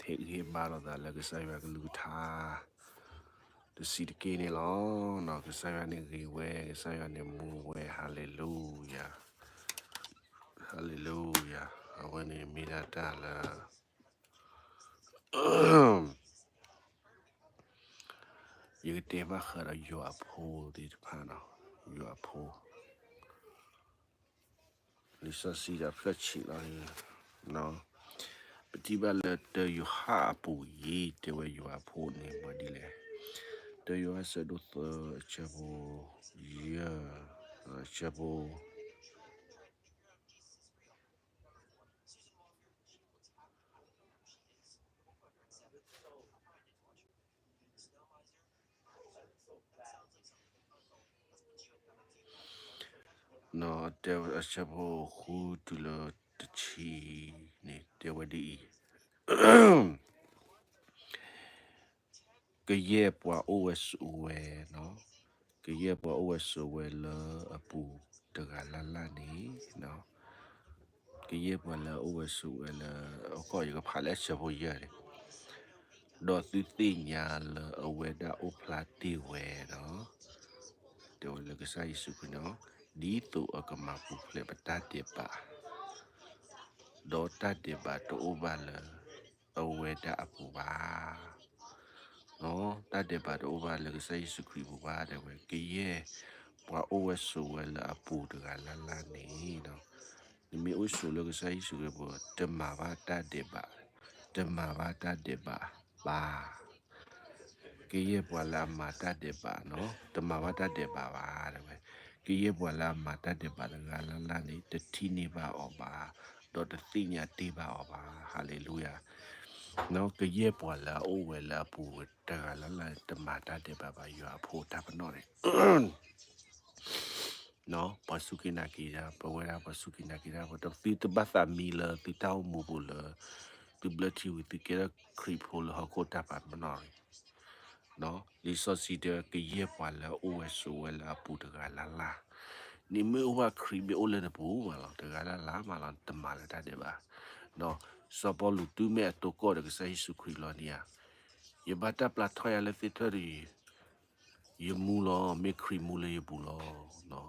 ဟ့ၣ်ဂံၢ်ဟ့ၣ်ဘါလိာ်သးလၢကစၢ်ယွၤကလုၢ်ကထါ တဆံးတက့ၢ်န့ၣ်လီၤ. ကစၢ်ယွၤန့ၣ်ဂ့ၤဝဲ, ကစၢ်ယွၤန့ၣ်မူဝဲ, ဟါလ့လူယၤ, ဟါလ့လူယၤ. အဝဲန့ၣ်မ့ၢ်ဒၣ်တၢ်လၢ ယကတဲဘၣ်ဃးဒီးယွၤအဖိသ့ၣ်တဖၣ်နီၤ, ယွၤအဖိ လံာ်စီဆှံဒီးဖျၢၣ်ဆံးလီၤ. ပထံၣ်ဘၣ်လၢတၢယိၤဟၣ်အပူၤအံၤ တဲဝဲယွၤအဖိန့ၣ်မၤဒ်လဲၣ်. တၢယိၤဟၣ်ဆၢဒိၣ်သၢအဆၢဖိ ယဲၢ်, အဆၢဖိ တဲအဆၢဖိဃုတုၤလၢတဆံန့ၣ် တဲဝဲဒ်အံၤ, ကယဲၢ်ပှၤအိၣ်ဝဲဆိးဝဲ, ကယဲၢ်ပှၤအိၣ်ဝဲဆိးဝဲလၢအပူၤတဂၤလၢ်လၢ်န့ၣ်, ကယဲၢ်ပှၤလၢအအိၣ်ဝဲဆိးဝဲလၢ, အကီၢ်ယကဖးလၢအဆၢဖိယဲၢ်န့ၣ်, ဒီးသုသ့ၣ်ညါလၢအဝဲဒၣ်အိၣ်ဖျါတ့ၢ်ဝဲဒီး, တဲဝဲလၢကစၢ်ယ့ၣ်ၡူးခရံာ်န့ၣ်, ဒ်သိးအကမၤပူၤဖျဲးပတၢ်ဒဲးဘး ဒီးတၢ်ဒဲးဘးတအိၣ်ဘၣ်လၢအဝဲဒၣ်အပူၤဘၣ်. တၢ်ဒဲးဘးတအိၣ်ဘၣ်လၢကစၢ်ယ့ၣ်ၡူးခရံာ်အပူၤဘၣ်, တဲဝဲ ကယဲၢ်ပှၤအိၣ်ဝဲဆိးဝဲလၢအပူၤတဂၤလၢ်လၢ်န့ၣ်, နမ့ၢ်အိၣ်ဆိးလၢကစၢ်ယ့ၣ်ၡူးခရံာ်အပူၤ တမၤဘၣ်တၢ်ဒဲးဘး, တမၤဘၣ်တၢ်ဒဲးဘးဘၣ်. ကယဲၢ်ပှၤလၢအမၤတၢ်ဒဲးဘးနီၤ, တမၤဘၣ်တၢ်ဒဲးဘးဘၣ်, တဲဝဲ. ကယဲၢ်ပှၤလၢအမၤတၢ်ဒဲးဘးတဂၤလၢ်လၢ်န့ၣ် တထံၣ်န့ၢ်ဘၣ်အီၤဘၣ်, ဒီးတသ့ၣ်ညါတ့ၢ်ဘၣ်အီၤဘၣ်. ဟါလ့လူယၤ. ကယဲၢ်ပှၤလၢအအိၣ်ဝဲလၢအပူၤတဂၤလၢ်လၢ်န့ၣ် တမၤတၢ်ဒဲးဘးဘၣ်, ယွၤအဖိတၢ်ပနီၣ်န့ၣ် ပှၤစူၢ်က့ၤနာ်က့ၤတၢ်, ပဝဲဒၣ်ပှၤစူၢ်က့ၤနာ်က့ၤတၢ်ဖိ, သုတဘၣ်သးမံလၢသုတၢ်အိၣ်မူပူၤလၢ သုဘျၢထံဝံၤ သုကဲထီၣ်ခရံာ်ဖိလၢဟီၣ်ခိၣ်တၢ်ပာ်ပနီၣ်န့ၣ်, လံာ်စီဆှံတဲဝဲ ကယဲၢ်ပှၤလၢအအိၣ်ဝဲဆိးဝဲလၢအပူၤတဂၤလၢ်လၢ်, နမ့ၢ်အိၣ်ဘၣ်ခရံာ်မ့ၢ်အိၣ်လၢနပူၤမးလီၤ, တဂၤလၢ်လၢ်မးလီၤ, နတမၤလၢတၢ်ဒဲးဘး. စီၤပီလူးတုၤမ့ၢ်အတိၢ်ကီၢ်ဒီးကစၢ်ယ့ၣ်ၡူးခရံာ်လီၤန့ၣ်ဧါ, ယဘၣ်တၢ်ပျၢ်ထီၣ်ယၤလၢသ့ၣ်ထၢၣ်ဒီး ယမူလီၤ, မ့ၢ်ခရံာ်မူလၢယပူၤလီၤ.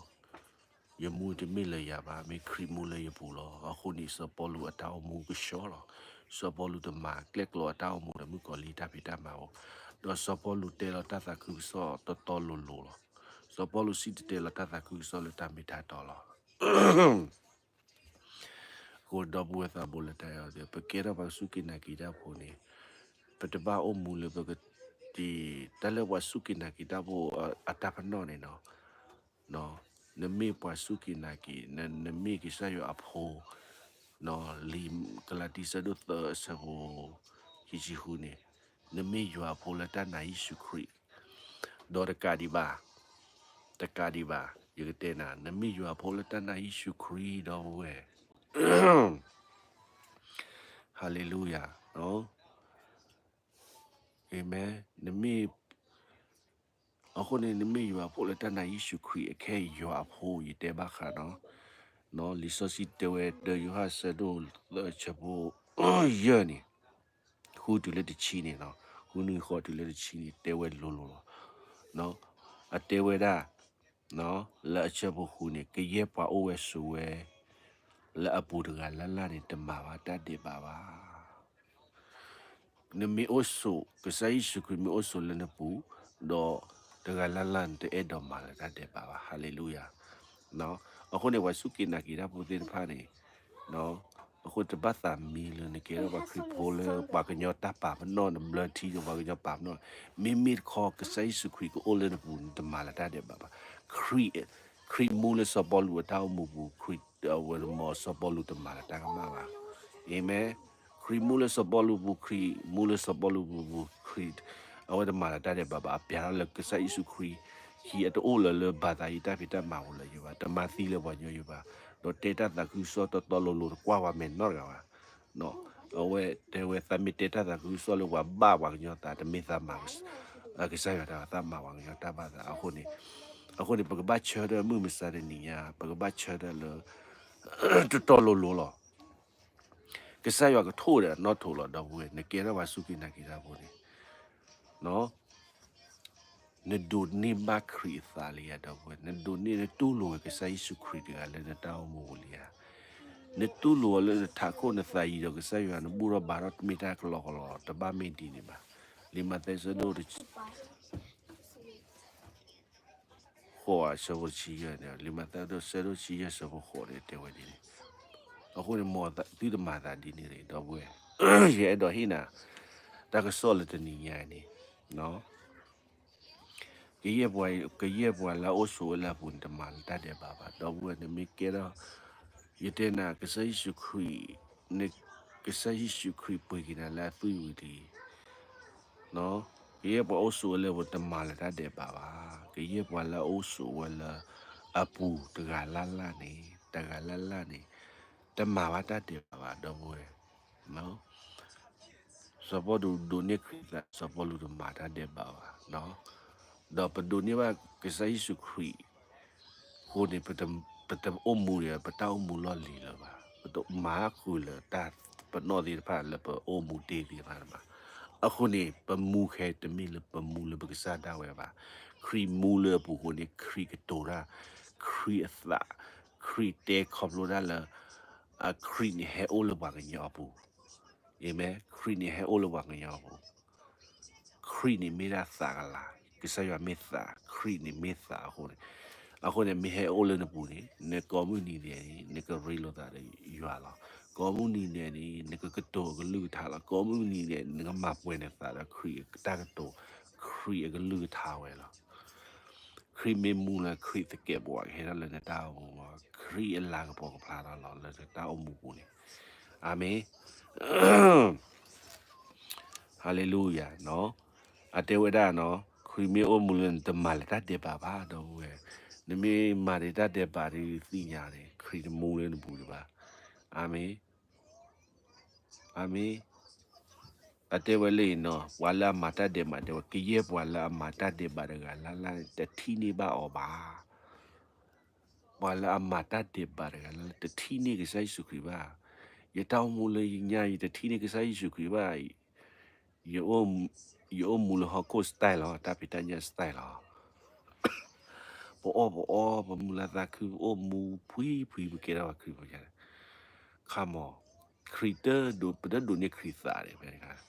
ယမူတမ့ၢ်လၢယၤဘၣ်, မ့ၢ်ခရံာ်မူလၢယပူၤလီၤ. အဃိန့ၣ် စီၤပီလူးအတၢ်အိၣ်မူကဆှီလီၤ. စီၤပီလူးတမၤကျဲၣ်ကျီအတၢ်အိၣ်မူဒီးမုၣ်ကီၤလံၢ်တၢ်ဖံးတၢ်မၤဘၣ်, ဒီးစီၤပီလူးတဲလီၤတၢ်သးခုကစီၣ်တီတီလိၤလိၤလီၤ. စီၤပီလူးစံၣ်တဲၤတဲလီၤတၢ်သးခုကစီၣ်လၢတၢ်မ့ၢ်တၢ်တီလီၤ. အဃိဒီပုၢ်ဝဲၢ်သးဘိလၢတၢ်အဲၣ်အီၤသ့ၣ်, ပကဲထီၣ်ပှၤစူၢ်က့ၤနာ်က့ၤတၢ်ဖိန့ၣ်, ပတဘၣ်အိၣ်မူလၢပက, တၢ်လၢပှၤစူၢ်က့ၤနာ်က့ၤတၢ်ဖိအတၢ်ပနီၣ်န့ၣ်နီၤ, နမ့ၢ်ပှၤစူၢ်က့ၤနာ်က့ၤ, နမ့ၢ်ကစၢ်ယွၤအဖိ, လံာ်ကလၤတံဆၢဒိၣ်သၢအဆၢဖိခံဆံဃုန့ၣ်, နမ့ၢ်ယွၤအဖိလၢတၢ်နာ်ယ့ၣ်ၡူးခရံာ်, ဒီးတကးဒံးဘၣ်, တကးဒံးဘၣ်, ယကတဲနၤ, နမ့ၢ်ယွၤအဖိလၢတၢ်နာ်ယ့ၣ်ၡူးခရံာ်ဒီပုၢ်ဝဲၢ်, ဟါလ့လူယၤ, အၤမ့ၣ်, နမ့ၢ် အဃိန့ၣ် နမ့ၢ်ယွၤအဖိလၢတၢ်နာ်ယ့ၣ်ၡူးခရံာ်အခဲအံၤ ယွၤအဖိ ယတဲဘၣ်ဃးနီၤ, လံာ်စီဆှံတဲဝဲ တၢယိၤဟၣ်ဆၢဒိၣ်သၢဆၢဖိယဲၢ်န့ၣ်, ဃုတုၤလၢတဆံန့ၣ်နီၤ, ဃုနွံဃီတုၤလၢတဆံန့ၣ် တဲဝဲလိၤလိၤလီၤ. အတဲဝဲဒၣ် လၢအဆၢဖိဃုန့ၣ် ကယဲၢ်ပှၤအိၣ်ဝဲဆိးဝဲ လၢအပူၤတဂၤလၢ်လၢ်န့ၣ် တမၤဘၣ်တၢ်ဒဲးဘးဘၣ်. နမ့ၢ်အိၣ်ဆိး, ကစၢ်ယ့ၣ်ၡူးခရံာ်မ့ၢ်အိၣ်ဆိးလၢနပူၤ, ဒီးတဂၤလၢ်လၢ်န့ၣ် တအဲၣ်ဒိးမၤလၢတၢ်ဒဲးဘးဘၣ်. ဟါလ့လူယၤ. အဃိန့ၣ် ပှၤစူၢ်က့ၤနာ်က့ၤတၢ်ဖိသ့ၣ်တဖၣ်န့ၣ်, အဃိတဘၣ်သးမံလၢနကဲထီၣ်ပှၤခရံာ်ဖိလၢပှၤကညီတၢ်ပာ်ပနီၣ်, နဘျၢထံဒီးပှၤကညီပာ်ပနီၣ်, မ့မ့ၢ်တခီ ကစၢ်ယ့ၣ်ၡူးခရံာ်ကအိၣ်လၢနပူၤ နတမၤလၢတၢ်ဒဲးဘးဘၣ်. ခရံာ်, ခရံာ်မူလၢစီၤပီလူးအတၢ်အိၣ်မူပူၤ, ခရံာ်အဝဲမၤစီၤပီလူးတမၤလၢတၢ်ကမၣ်ဘၣ်. အၤမ့ၣ်. ခရံာ်မူလၢစီၤပီလူးပူၤ, ခရံာ်မူလၢစီၤပီလူးပူၤ, ခရံာ်အဝဲတမၤလၢတၢ်ဒဲးဘးဘၣ်. အပျဲထီၣ်လၢကစၢ်ယ့ၣ်ၡူးခရံာ် ဟံးအတအိၣ်လၢၤလၢဘၣ်သးအံၤတၢ်ဖံးတၢ်မၤပူၤလၢၤယဘၣ်, တမၤသံလၢပှၤကညီယဘၣ်, ဒီးတဲတၢ်သးခုကစီၣ်တီတီလိၤလိၤ တကွၢ်ပှၤမဲာ်နီတဂၤဘၣ်. အဝဲတဲဝဲ သးမ့ၢ်တဲတၢ်သးခုကစီၣ်လၢပှၤဘၣ်ပှၤကညီသး တမ့ၢ်သးမၤ ကစၢ်ယွၤတၢ်ဘၣ်, သးမၤပှၤကညီတၢ်ဘၣ်သးအဃိန့ၣ်, အဃိန့ၣ် ပကဘၣ်ဆၢထၢၣ်မုၢ်မဆါတနံၤညါ, ပကဘၣ်ဆၢထၢၣ်လၢ တီတီလိၤလိၤလီၤ. က ကစၢ်ယွၤကထိၣ်ဒီးအနီၣ်ထိးလီၤ ဒီပုၢ်ဝဲၢ်, နကဲထီၣ်ပှၤစူၢ်က့ၤနာ်က့ၤတၢ်ဖိန့ၣ်, နဒိးန့ၢ်ဘၣ်ခရံာ်အသးလံဧါ ဒီပုၢ်ဝဲၢ်, နဒိးန့ၢ် နတူၢ်လိာ်ဝဲကစၢ်ယ့ၣ်ၡူးခရံာ်တဂၤလၢနတၢ်အိၣ်မူပူၤလံဧါ. နတူၢ်လိာ်ဝဲလၢနထးခိၣ်နသးယံၤဒီးကစၢ်ယွၤ နဘူၣ်ထီၣ်ဘါထီၣ်မ့ၢ်တၢ်ကလီကလီလီၤ, တဘၣ်မ့ၢ်ဒ်န့ၣ်ဘၣ်. လံာ်မးသဲဆၢဒိၣ် ဃိး အဆၢဖိတဆံယဲၢ်န့ၣ်, လံာ်မးသဲဆၢဒိၣ်ဆံယဲၢ် ဆၢဖိဃိးန့ၣ် တဲဝဲဒ်န့ၣ်. အဃိန့ၣ် မ်သုတမၤသးဒ်န့ၣ်တဂ့ၤ ဒီပုၢ်ဝဲၢ်, ယအဲၣ်ဒိးဟ့ၣ်နၤ တၢ်ကစီၣ်လၢတနံၤညါအံၤန့ၣ်, ကယဲၢ်ပှၤ, ကယဲၢ်ပှၤလၢအအိၣ်ဆိးဝဲလၢအပူၤန့ၣ် တမၤလၢတၢ်ဒဲးဘးဘၣ် ဒီပုၢ်ဝဲၢ်, နမ့ၢ်ကဲထီၣ်, ယတဲနၤ ကစၢ်ယ့ၣ်ၡူးခရံာ်, ကစၢ်ယ့ၣ်ၡူးခရံာ်ပှ့ၤက့ၤနၤလၢအသွံၣ်ဝံၤလံ ကယဲၢ်ပှၤအိၣ်ဆိးဝဲလၢအပူၤ တမၤလၢတၢ်ဒဲးဘးဘၣ်. ကယဲၢ်ပှၤလၢအအိၣ်ဆိးဝဲလၢအပူၤတဂၤလၢ်လၢ်န့ၣ်, တဂၤလၢ်လၢ်န့ၣ်, တမၤဘၣ်တၢ်ဒဲးဘးဘၣ် ဒီပုၢ်ဝဲၢ်. စီၤပီလူးဒိးန့ၢ်ခရံာ်သး, စီၤပီလူးတမၤတၢ်ဒဲးဘးဘၣ်. ဒီးပဒိးန့ၢ်ဘၣ်ကစၢ်ယ့ၣ်ၡူးခရံာ်အဃိန့ၣ် ပတအိၣ်မူဒီး ပတၢ်အိၣ်မူလီၢ်လံၤလၢၤဘၣ်. ပတမၤဃုာ်လၢတၢ်ပနီၣ်သ့ၣ်တဖၣ်လၢပအိၣ်မူတ့ၢ်သ့ၣ်တဖၣ်ဘၣ်. အဃိန့ၣ် ပမူခဲတမ့ၢ်လၢပမူလၢပကစၢ်ဒၣ်ဝဲဘၣ်. ခရံာ်မူလၢအပူၤအဃိန့ၣ် ခရံာ်ကတိၤတၢ်, ခရံာ်အသး, ခရံာ်တဲခီဖျိတၢ်လၢ ခရံာ်န့ၣ်ဟဲအိၣ်လၢပှၤကညီအပူၤ. အၤမ့ၣ်. ခရံာ်န့ၣ်ဟဲအိၣ်လၢပှၤကညီအပူၤ. ခရံာ်န့ၣ်မ့ၢ်ဒၣ်သးကလၤ, ကစၢ်ယွၤမ့ၢ်သး, ခရံာ်န့ၣ်မ့ၢ်သးအဃိန့ၣ်, အဃိန့ၣ် မ့ၢ်ဟဲအိၣ်လၢနပူၤန့ၣ် နကိးမုၢ်နံၤဒဲးန့ၣ် နကရ့လိာ်သးဒီးယွၤလီၤ. ကိးမုၢ်နံၤဒဲးန့ၣ် နကကတိၤအကလုၢ်ကထါလီၤ. ကိးမုၢ်နံၤဒဲး နကမၤပှဲၤနသးဒီးခရံာ်အတၢ်ကတိၤ, ခရံာ်အကလုၢ်ကထါဝဲလီၤ. ခရံာ်မ့ၢ်မူလၢ ခရံာ်သကဲးပဝးကဟဲထီၣ်လၢနတၢ်အိၣ်မူလီၤ. ခရံာ်အလၤကပီၤကဖျါထီၣ်လီၤ လၢနတၢ်အိၣ်မူပူၤန့ၣ်. အၤမ့ၣ်. ဟါလ့လူယၤနီၤ. အတဲဝဲဒၣ်နီၤ, ခရံာ်မ့ၢ်အိၣ်မူလၢနတမၤလၢတၢ်ဒဲးဘးဘၣ် ဒီပုၢ်ဝဲၢ်, နမ့ၢ်မၤဒံးတၢ်ဒဲးဘးဒီးသ့ၣ်ညါန့ၣ် ခရံာ်တမူလၢနပူၤဒံးဘၣ်. အၤမ့ၣ်. အၤမ့ၣ်. အတဲဝဲလၢအံၤနီၤ, ပှၤလၢအမၤတၢ်ဒဲးဘး တဲဝဲ ကယဲၢ်ပှၤလၢအမၤတၢ်ဒဲးဘးတဂၤလၢ်လၢ် တထံၣ်န့ၢ်ဘၣ်အီၤဘၣ်. ပှၤလၢအမၤတၢ်ဒဲးဘးတဂၤလၢ်လၢ် တထံၣ်န့ၢ်ကစၢ်ယ့ၣ်ၡူးခရံာ်ဘၣ်. ယတၢ်အိၣ်မူလၢယညါ ယတထံၣ်န့ၢ်ကစၢ်ယ့ၣ်ၡူးခရံာ်ဘၣ်. ယအိၣ်မူလၢဟီၣ်ခိၣ် style လီၤ, တၢ်ဖံးတၢ်ညၣ် style လီၤ. ပအီၣ်ပအီ, ပမုာ်လၤသးခု, ပအိၣ်မူဖှံဖှံ, ပကဲထီၣ်ပှၤခရံာ်ဖိညါန့ၣ်, ခါမီၤ, ခရံာ်တဒိး, ပတဒိးန့ၢ်ခရံာ်သးန့ၣ်, ခရံာ်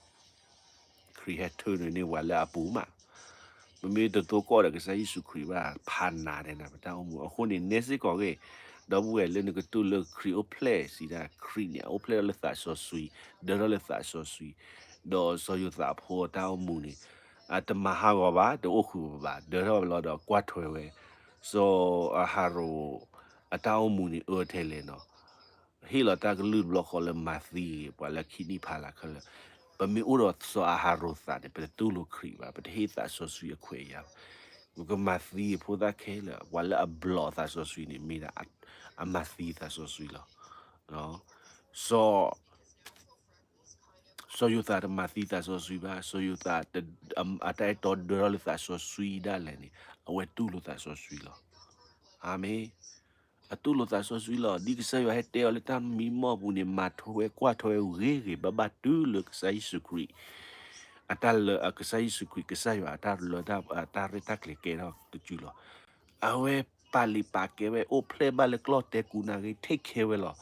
ဟဲထၢနုာ်န့ၢ်ပှၤလၢအပူၤမး. ပမ့ၢ်တသိၣ်ကီၣ်ဒီးကစၢ်ယ့ၣ်ၡူးခရံာ်ဘၣ် ဖးနးဒဲးနၤ ပတၢ်အိၣ်မူ. အဃိန့ၣ် နဲစ့ၢ်ကီးဂ့ၤ, ဒီပုၢ်ဝဲၢ်လၢနကတူၢ်လိာ်ခရံာ်အိၣ်ဖျဲၣ်စံးဒၣ်, ခရံာ်န့ၣ် အအိၣ်ဖျဲၣ်ထီၣ်လၢသးစီဆှံ, ဒၢထီၣ်လၢသးစီဆှံ, ဒီးစီၤယိၤသးအဖိအတၢ်အိၣ်မူန့ၣ် အတမၤဟးဂီၤဘၣ်, တအိၣ်ဃုာ်ဘၣ်, ဒၢထီၣ်လီၤဒီးကွၢ်ထွဲဝဲ, စီၤအၤဟရိၣ်အတၢ်အိၣ်မူန့ၣ် အၢထဲလဲၣ်နီၤ. ဟ့ၣ်လီၤတၢ်ကလုၢ်တဘျီဃီလၢမၤသံပှၤလၢခံနံၣ်ဖးလၢခဲလၢာ်. ပမ့ၢ်အိၣ်ဒီးစီၤအၤဟရိၣ်သးန့ၣ် ပတတူၢ်လိာ်ခရံာ်ဘၣ်, ပတဟ့ၣ်သးစီဆှံအခွဲးအယာ်ဘၣ်. ပကမၤသံဖိသၣ်ခဲလၢာ်, ပှၤလၢအဘျီးသးစီဆှံန့ၣ် မ့ၢ်ဒၣ်အမၤသံသးစီဆှံလီၤ. စီၤ စီၤယိၤသးတမၤသံသးစီဆှံဘၣ်. စီၤယိၤသး အတၢ်အဲၣ်တီဒၢထီၣ်လၢသးစီဆှံဒၣ်လဲာ်န့ၣ် အဝဲတူၢ်လိာ်သးစီဆှံလီၤ. အၤမ့ၣ်. အတူၢ်လိာ်သးစီဆှံလီၤ. ဒ်ကစၢ်ယွၤဟဲတဲအီၤလၢတၢ်မံမီၢ်ပူၤန့ၣ် မၤထွဲဝဲကွၢ်ထွဲဝဲဂ့ၤဂ့ၤဘၣ်ဘၣ်တုၤလၢကစၢ်ယ့ၣ်ၡူးခရံာ်, အတၢ်လၢအကစၢ်ယ့ၣ်ၡူးခရံာ် ကစၢ်ယွၤအတၢ်လၢတၢ်ရဲၣ်တၢ်ကျဲၤကဲထီၣ်တစုလီၤ. အဝဲပာ်လုၢ်ပာ်ကဲဝဲ အိၣ်ဖျဲၣ်ဘၣ်လၢကျီၢ်တဲကူနၤဂ့ၤ take care ဝဲလီၤ.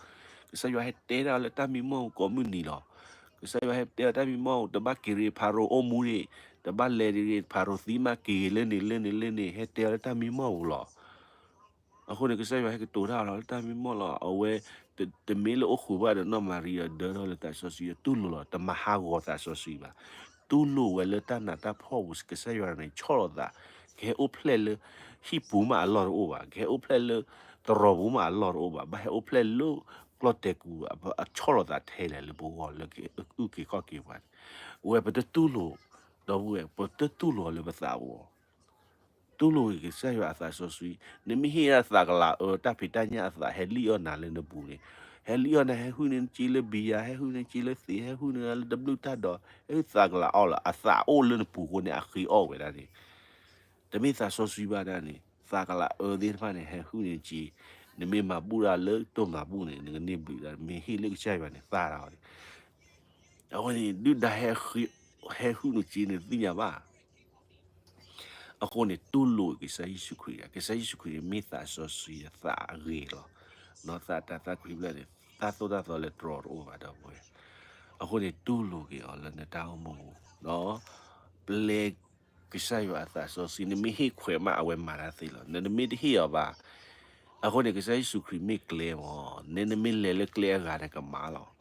ကစၢ်ယွၤဟဲတဲဒၣ်လၢတၢ်မံမီၢ်ပူၤကိးမုၢ်နံၤလီၤ. ကစၢ်ယွၤဟဲတဲအီၤတၢ်မံမီၢ်ပူၤ တဘၣ်က့ၤရ့ဖၤရိၤအိၣ်မူန့ၣ်, တဘၣ်လဲၤဒ်ဖၤရိၤသံမးက့ၤလၢန့ၣ်လၢန့ၣ်လၢန့ၣ် ဟဲတဲအီၤလၢတၢ်မံမီၢ်ပူၤလီၤ. အဃိန့ၣ် ကစၢ်ယွၤဟဲကတိၤတၢ်လီၤလၢတၢ်မံမီၢ်လီၤ. အဝဲ တမ့ၢ်လၢအိၣ်ဃုာ်ဘၣ်ဒီးနီၢ်မၤရံဒီးဒၢထီၣ်လၢသးစီဆှံ တူၢ်လိာ်လီၤ. တမၤဟးဂီၤသးစီဆှံဘၣ်. တူၢ်လိာ်ဝဲလၢတၢ်နးတၢ်ဖှီၣ်ပူၤ ကစၢ်ယွၤန့ၣ် ဆီၣ်လီၤသး, ကဟဲအိၣ်ဖျဲၣ်လၢဟံၣ်ပူၤမးအလီၢ်တအိၣ်ဘၣ်, ကဟဲအိၣ်ဖျဲၣ်လၢတရီၤပူၤမးအလီၢ်တအိၣ်ဘၣ်, ဘၣ်ဟဲအိၣ်ဖျဲၣ်လၢကျီၢ်တဲကူ, အဆီၣ်လီၤသးထဲလဲၣ်လၢပဂီၢ်လၢကအုၣ်က့ၤခီၣ်က့ၤပှၤန့ၣ်, ဝဲပတတူၢ်လိာ်, ဒီပုၢ်ဝဲၢ် ပတတူၢ်လိာ်လၢပသးပူၤ တူၢ်လိာ်ဂ့ၤကစၢ်ယွၤအသးစီဆှံ, နမ့ၢ်ဟ့ၣ်ဒၣ်သးကလၤအၢ တၢ်ဖံးတၢ်ညၣ်အသး ဟဲလံၣ်အီၣ်နၤလၢနပူၤန့ၣ်, ဟဲလံၣ်အီၣ်နၤ ဟဲဟုၣ်န့ၢ်နစ့လၢဘံယၤ, ဟဲဟုၣ်န့ၢ်နစ့လၢသံး, ဟဲဟုၣ်န့ၢ်နၤလၢတဘျုးတၢ်ဒီး, ဟဲဟုၣ်သးကလၤအီၣ်လၢ အသးအိၣ်လၢနပူၤအဃိန့ၣ် အဃ့အီၣ်ဝဲဒၣ်န့ၣ်, တမ့ၢ်သးစီဆှံဘၣ်ဒၣ်န့ၣ် သးကလၤအၢသ့ၣ်တဖၣ်န့ၣ် ဟဲဟုၣ်န့ၢ်နစ့, နမ့ၢ်မၤဘူၣ်တၢ်လၢတိၢ်မၤဘူၣ်န့ၣ် နကန့ၢ်ဘျုးဒၣ်, မ့ၢ်ဟ့ၣ်လၢကစၢ်ယွၤန့ၣ် သၣ်တၢ်အီၤန့ၣ်. အဃိန့ၣ် ဒုၣ်ဒါဟဲဃု, ဟဲဃုနုာ်က့ နတသ့ၣ်ညါဘၣ်. အဃိန့ၣ် တူၢ်လိာ်ကစၢ်ယ့ၣ်ၡူးခရံာ်, ကစၢ်ယ့ၣ်ၡူးခရံာ်န့ၣ် မ့ၢ်သးစီဆှံအသးအဂ့ၤလီၤ. ဒီးသးတၢ်သးကွံဖျၢၣ်န့ၣ် သးသိၣ်တၢ်သီလၢတြီၤတအိၣ်ဘၣ် ဒီပုၢ်ဝဲၢ်. အဃိန့ၣ် တူၢ်လိာ်က့ၤအီၤလၢနတၢ်အိၣ်မူပူၤ, ပျဲကစၢ်ယွၤအသးစီဆှံ, နမ့ၢ်ဟ့ၣ်ခွဲးမး အဝဲမၤတၢ်သ့လီၤ. နမ့ၢ်တဟ့ၣ်အီၤဘၣ်, အဃိန့ၣ် ကစၢ်ယ့ၣ်ၡူးခရံာ်မ့ၢ်ကျဲမး, န, နမ့ၢ်လဲၤလၢကျဲအဂၤန့ၣ် ကမၤလီၤ.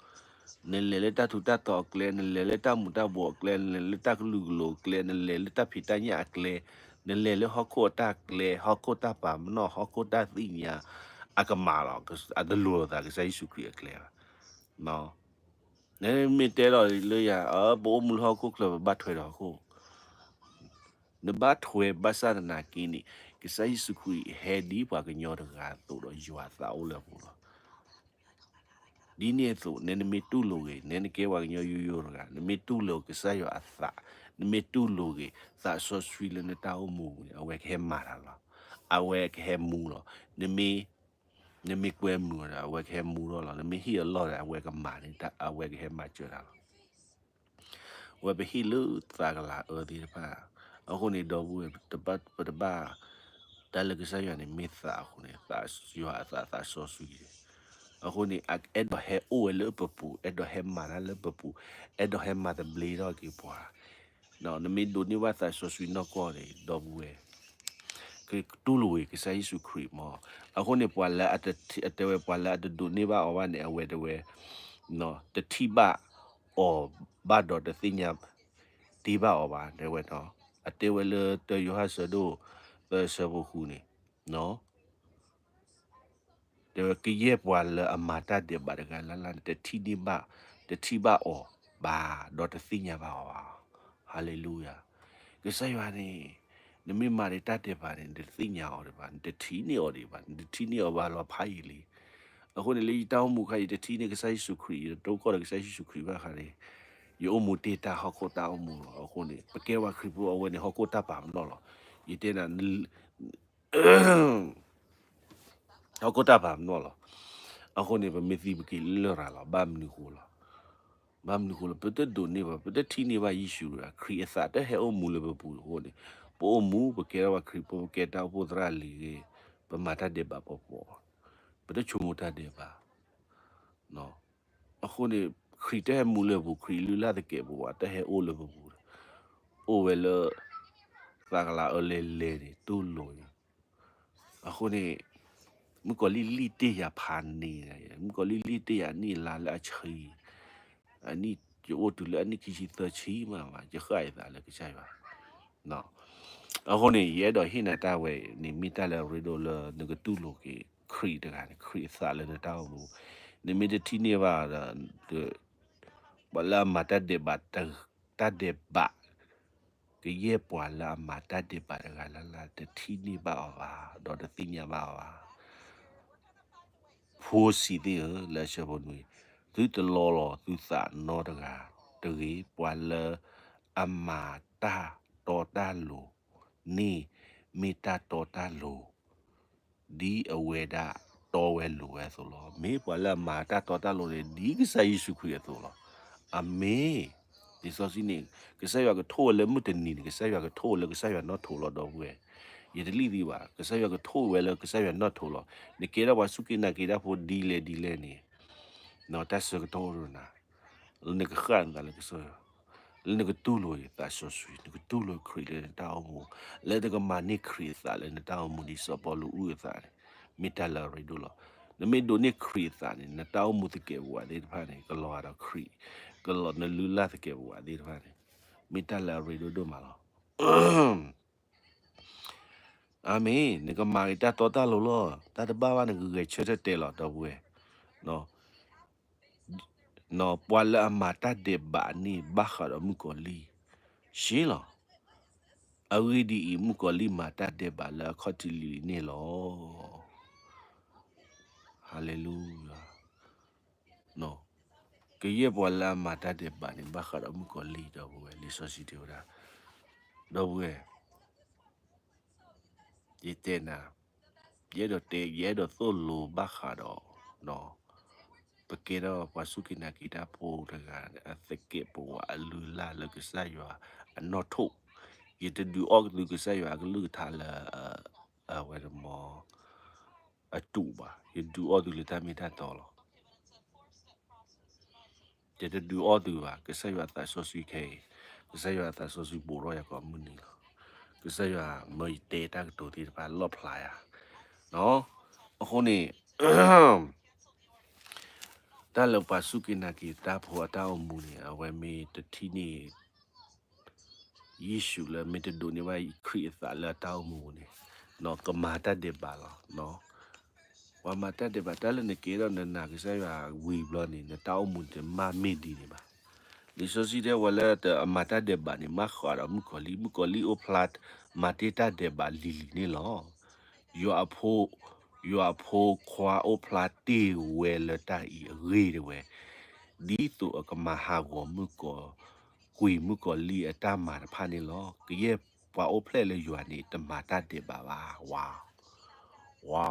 နလဲၤလၢတၢ်ထူးတၢ်တီၤအကျဲ, နလဲၤလၢတၢ်မူၤတၢ်ဘှီးအကျဲ, နလဲၤလၢတၢ်ကလုာ်ကလိၤအကျဲ, နလဲၤလၢတၢ်ဖံးတၢ်ညၣ်အကျဲ, နလဲၤလၢဟီၣ်ခိၣ်အတၢ်ကျဲ, ဟီၣ်ခိၣ်တၢ်ပာ်ပနီၣ်, ဟီၣ်ခိၣ်တၢ်သ့ၣ်ညါ, အကမၤလီၤ. အတလိၤလိာ်သးကစၢ်ယ့ၣ်ၡူးခရံာ်အကျဲဘၣ်. နမ့ၢ်တဲလီၤလၢယၤ, ပအိၣ်မူလၢဟီၣ်ခိၣ်ချၢ ပဘၣ်ထွဲဒီးဟီၣ်ခိၣ်, နဘၣ်ထွဲဘၣ်ဆၣ်သနာ်က့န့ၣ်, ကစၢ်ယ့ၣ်ၡူးခရံာ်ဟဲဒ်ပှၤကညီတဂၤအသိးဒီး ယွၤအသးအိၣ်လၢအပူၤလီၤ. ဒ်န့ၣ်အသိး န, နမ့ၢ်တူၢ်လိာ်ဂ့ၤ, န, နကဲပှၤကညီယိယိတဂၤ, နမ့ၢ်တူၢ်လိာ်ကစၢ်ယွၤအသး, နမ့ၢ်တူၢ်လိာ်ဂ့ၤသးစီဆှံလၢနတၢ်အိၣ်မူပူၤန့ၣ်, အဝဲကဟဲမၤတၢ်လီၤ. အဝဲကဟဲမူလီၤ. နမ့ၢ်, နမ့ၢ်ကွဲမုာ်ဒီး အဝဲကဟဲမူထီၣ်လီၤ. နမ့ၢ်ဟ့ၣ်အလီၢ်ဒီး အဝဲကမၤန့ၢ်, အဝဲကဟဲမၤစၢၤတၢ်လီၤ. အဝဲပဟ့ၣ်လၢသးကလၤအၢသ့ၣ်တဖၣ်. အဃိန့ၣ် ဒီပုၢ်ဝဲၢ်, ပတဘၣ်, တၢ်လၢကစၢ်ယွၤန့ၣ် မ့ၢ်သးအဃိန့ၣ်, ယွၤအသးသးစီဆှံန့ၣ်, အဃိန့ၣ် အဲၣ်ဒိးဟဲအိၣ်ဝဲလၢပပူၤ, အဲၣ်ဒိးဟဲမၤတၢ်လၢပပူၤ, အဲၣ်ဒိးဟဲမၤသဘျ့ထီၣ်က့ၤပှၤ. နမ့ၢ်ဒိးန့ၢ်ဘၣ်သးစီဆှံနီၢ်ကီၢ်န့ၣ် ဒီပုၢ်ဝဲၢ်, ကတူၢ်လိာ်ဝဲကစၢ်ယ့ၣ်ၡူးခရံာ်မး. အဃိန့ၣ် ပှၤလၢအတ, အတဲဝဲပှၤလၢအတဒိးန့ၢ်ဘၣ်အီၤဘၣ်န့ၣ် အဝဲတဲဝဲ, တထံၣ်ဘၣ်အီၤဘၣ်ဒီးတသ့ၣ်ညါတ့ၢ်ဘၣ်အီၤဘၣ် တဲဝဲနီၤ. အတဲဝဲလၢတၢယိၤဟၣ်ဆၢဒိၣ်သၢဆၢဖိဃုန့ၣ်, တဲဝဲ ကယဲၢ်ပှၤလၢအမၤတၢ်ဒဲးဘးတဂၤလၢ်လၢ်န့ၣ် တထံၣ်န့ၢ်ဘၣ်, တထံၣ်ဘၣ်အီၤဘၣ်, ဒီးတသ့ၣ်ညါဘၣ်အီၤဘၣ်. ဟါလ့လူယၤ. ကစၢ်ယွၤန့ၣ်, နမ့ၢ်မၤဒံးတၢ်ဒဲးဘးန့ၣ် နတသ့ၣ်ညါအီၤဒံးဘၣ်, နတထံၣ်န့ၢ်အီၤဒံးဘၣ်, နတထံၣ်န့ၢ်အီၤဘၣ်လီၤဖးယံာ်လံ. အဃိန့ၣ် လၢယတၢ်အိၣ်မူအခါ ယတထံၣ်န့ၢ်ကစၢ်ယ့ၣ်ၡူးခရံာ်, ယတတိကီၢ်ဒီးကစၢ်ယ့ၣ်ၡူးခရံာ်ဘၣ်အခါန့ၣ်, ယအိၣ်မူတ့ၢ်တၢ်ဟီၣ်ခိၣ်တၢ်အိၣ်မူလီၤ. အဃိန့ၣ် ပကဲဝဲခရံာ်ဖိအဝဲန့ၣ် ဟီၣ်ခိၣ်တၢ်ပာ်ပနီၣ်လီၤ. ယတဲနၤ ဟီၣ်ခိၣ်တၢ်ပာ်ပနီၣ်လီၤ. အဃိန့ၣ် ပမ့ၢ်သံပက့ၤလရာ်လီၤ. ဘၣ်မနုၤဃိလီၤ. ဘၣ်မနုၤဃိလီၤ. ပတဒိးန့ၢ်ဘၣ်, ပတထံၣ်န့ၢ်ဘၣ်ယ့ၣ်ၡူးတဂၤ, ခရံာ်အသးတဟဲအိၣ်မူလၢပပူၤအဃိန့ၣ်, ပအိၣ်မူ ပကဲထီၣ်ပှၤခရံာ်ဖိ, ပကဲတၢ်အိၣ်ဖှိၣ်သရၣ်လံၤဂ့ၤ, ပမၤတၢ်ဒဲးဘးပီၤပီၤ, ပတဆိကမိၣ်တၢ်ဒဲးဘး အဃိန့ၣ် ခရံာ်တဟဲမူလၢပပူၤ, ခရံာ်လုၢ်လၢ်သကဲးပဝး တဟဲအိၣ်လၢပပူၤ, အိၣ်ဝဲလၢ သးကလၤအၢလဲၤလဲၤန့ၣ် တူၢ်လိာ်န့ၣ်. အဃိန့ၣ် မုၣ်ကီၤလံၢ်လံၢ်တ့ၢ်ယၤဖးန့ၣ်, မုၣ်ကီၤလံၢ်လံၢ်တ့ၢ်ယၤအနံၣ်အလါလၢအဆံ, အနံၣ် ယအိၣ်တုၤလၢအနံၣ်ခံဆံသၢဆံမးမး, ယဃၣ်ယသးလၢကစၢ်ယွၤ အဃိန့ၣ် ယအဲၣ်ဒိးဟ့ၣ်နၤတၢ်ဝဲန့ၣ် မ့ၢ်တၢ်လၢအရ့ဒိၣ်လၢနကတူၢ်လိာ်က့ၤခရံာ်တဂၤန့ၣ်, ခရံာ်အသးလၢနတၢ်အိၣ်မူ, နမ့ၢ်တထံၣ်န့ၢ်ဘၣ်ဒီး ပှၤလၢအမၤတၢ်ဒဲးဘး, တၢ်ဒဲးဘး, ကယဲၢ်ပှၤလၢအမၤတၢ်ဒဲးဘးတဂၤလၢ်လၢ် တထံၣ်န့ၢ်ဘၣ်အီၤဘၣ်, ဒီးတသ့ၣ်ညါဘၣ်အီၤဘၣ်. ဖိဆံးသ့ၣ်ဧၢ, လၢအဆၢဖိနွံ, သုတလီလီၤသုသးနီတဂၤတဂ့ၤ, ပှၤလၢအမၤတၢ်တီတၢ်လိၤန့ၣ် မ့ၢ်တၢ်တီတၢ်လိၤ ဒ်အဝဲဒၣ်တီဝဲလိၤဝဲအသိးလီၤ. မ့ၢ်ပှၤလၢအမၤတၢ်တီတၢ်လိၤန့ၣ် ဒ်ကစၢ်ယ့ၣ်ၡူးခရံာ်အသိးလီၤ. အၤမ့ၣ်. လံာ်စီဆှံန့ၣ် ကစၢ်ယွၤကထိၣ်ဝဲလၢမုၢ်တနံၤန့ၣ် ကစၢ်ယွၤကထိၣ်ဝဲလၢကစၢ်ယွၤနီၢ်ထိးလီၤ ဒီပုၢ်ဝဲၢ်. ယတလံၣ်သံဘၣ်, ကစၢ်ယွၤကထိၣ်ဝဲလၢကစၢ်ယွၤနီၢ်ထိးလီၤ. နကဲထီၣ်ပှၤစူၢ်က့ၤနာ်က့ၤတၢ်ဖိဒ်လဲၣ်ဒ်လဲၣ်န့ၣ်, တၢ်ဆၢကတီၢ်အိၣ်ဒီးနၤ လၢနကဃၣ်နသးလၢကစၢ်ယွၤ, လၢနကတူၢ်လိာ်ယသးစီဆှံ, နကတူၢ်လိာ်ခရံာ်လၢနတၢ်အိၣ်မူ, လၢနကမၤန့ၢ်ခရံာ်အသးလၢနတၢ်အိၣ်မူဒ်စီၤပီလူးအုၣ်အသးန့ၣ်, မ့ၢ်တၢ်လၢအရ့ဒိၣ်လီၤ. နမ့ၢ်ဒိးန့ၢ်ခရံာ်အသးန့ၣ် နတၢ်အိၣ်မူသကဲးပဝးသ့ၣ်တဖၣ်န့ၣ် ကလီၤဂာ်ဒီးခရံာ်, ကလီၤနလုၢ်လၢ်သကဲးပဝးသ့ၣ်တဖၣ်န့ၣ်, မ့ၢ်တၢ်လၢအရ့ဒိၣ်ဒိၣ်မးလီၤ. အၤမ့ၣ်, နကမၤက့ၤတၢ်တီတၢ်လိၤလီၤ. တၢ်တဘၣ်ဘၣ်နကဂဲၤဆၢထၢၣ်တဲလီၤ ဒီပုၢ်ဝဲၢ်. ပှၤလၢအမၤတၢ်ဒဲးဘးန့ၣ် ဘၣ်ဃးဒီးမုၣ်ကီၤလံၢ်, ရှ့လီၤ. အဂ့ၢ်ဒ်အံၤ, မုၣ်ကီၤလံၢ်မၤတၢ်ဒဲးဘးလၢအခီၣ်ထံးလံၤလံၤန့ၣ်လီၤ. ဟါလ့လူယၤ. ကယဲၢ်ပှၤလၢအမၤတၢ်ဒဲးဘးန့ၣ် ဘၣ်ဃးဒီးမုၣ်ကီၤလံၢ် ဒီပုၢ်ဝဲၢ်, လံာ်စီဆှံတဲဝဲဒၣ်, ဒီပုၢ်ဝဲၢ်, ယတဲနၤ, ယအဲၣ်ဒိးတဲ ယအဲၣ်ဒိးသိၣ်လိဘၣ်ဃးဒီး ပကဲထီၣ်ပှၤစူၢ်က့ၤနာ်က့ၤတၢ်ဖိတဂၤ အသကဲးပဝးအလုၢ်အလၢ်လၢကစၢ်ယွၤအနီၣ်ထိၣ်, ယတဒုးအီၣ်ကသုကစၢ်ယွၤအကလုၢ်ကထါလၢ အဝဲတမီ အတူးဘၣ်, ယဒုးအီၣ်သုလၢတၢ်မ့ၢ်တၢ်တီလီၤ. ယတဒုးအီၣ်သုဘၣ်, ကစၢ်ယွၤအသးစီဆှံခဲအံၤ, ကစၢ်ယွၤအသးစီဆှံဘူးထီၣ်ယၤကိးမုၢ်နံၤလီၤ. ကစၢ်ယွၤမၢယတဲတၢ်ကတိၤသ့ၣ်တဖၣ်လီၣ်ဖျါယၤ. အဃိန့ၣ် တၢ်လၢပှၤစူၢ်က့ၤနာ်က့ၤတၢ်ဖိအတၢ်အိၣ်မူန့ၣ် အဝဲမ့ၢ်တထံၣ်န့ၣ် ယ့ၣ်ၡူးလၢမ့ၢ်တဒိးန့ၢ်ဘၣ်ခရံာ်အသးလၢအတၢ်အိၣ်မူန့ၣ် ကမၤတၢ်ဒဲးဘးလီၤ. ပှၤမၤတၢ်ဒဲးဘး တၢ်လၢနကဲထီၣ်နနာ်ကစၢ်ယွၤဝံၤဘျီန့ၣ် နတၢ်အိၣ်မူတမ့ၢ်မ့ၢ်ဒ်န့ၣ်ဘၣ်. လံာ်စီဆှံတဲဝဲလၢအမၤတၢ်ဒဲးဘးန့ၣ် မၤဃးဒီးမုၣ်ကီၤလံၢ်, မုၣ်ကီၤလံၢ်အိၣ်ဖျါ မၤတ့ၢ်တၢ်ဒဲးဘးလံၤလံၤန့ၣ်လီၤ. ယွၤအဖိ, ယွၤအဖိခွါအိၣ်ဖျါတ့ၢ်ဝဲလၢတၢ်အံၤအဂ့ၢ်တဝဲ, ဒ်သိးအကမၤဟးဂီၤမုၣ်ကီၤ, ကွံာ်မုၣ်ကီၤလံၢ်အတၢ်မၤတဖၣ်န့ၣ်လီၤ. ကယဲၢ်ပှၤအိၣ်ဖျဲၣ်လၢယွၤန့ၣ် တမၤတၢ်ဒဲးဘးဘၣ်. ဝါ, ဝါ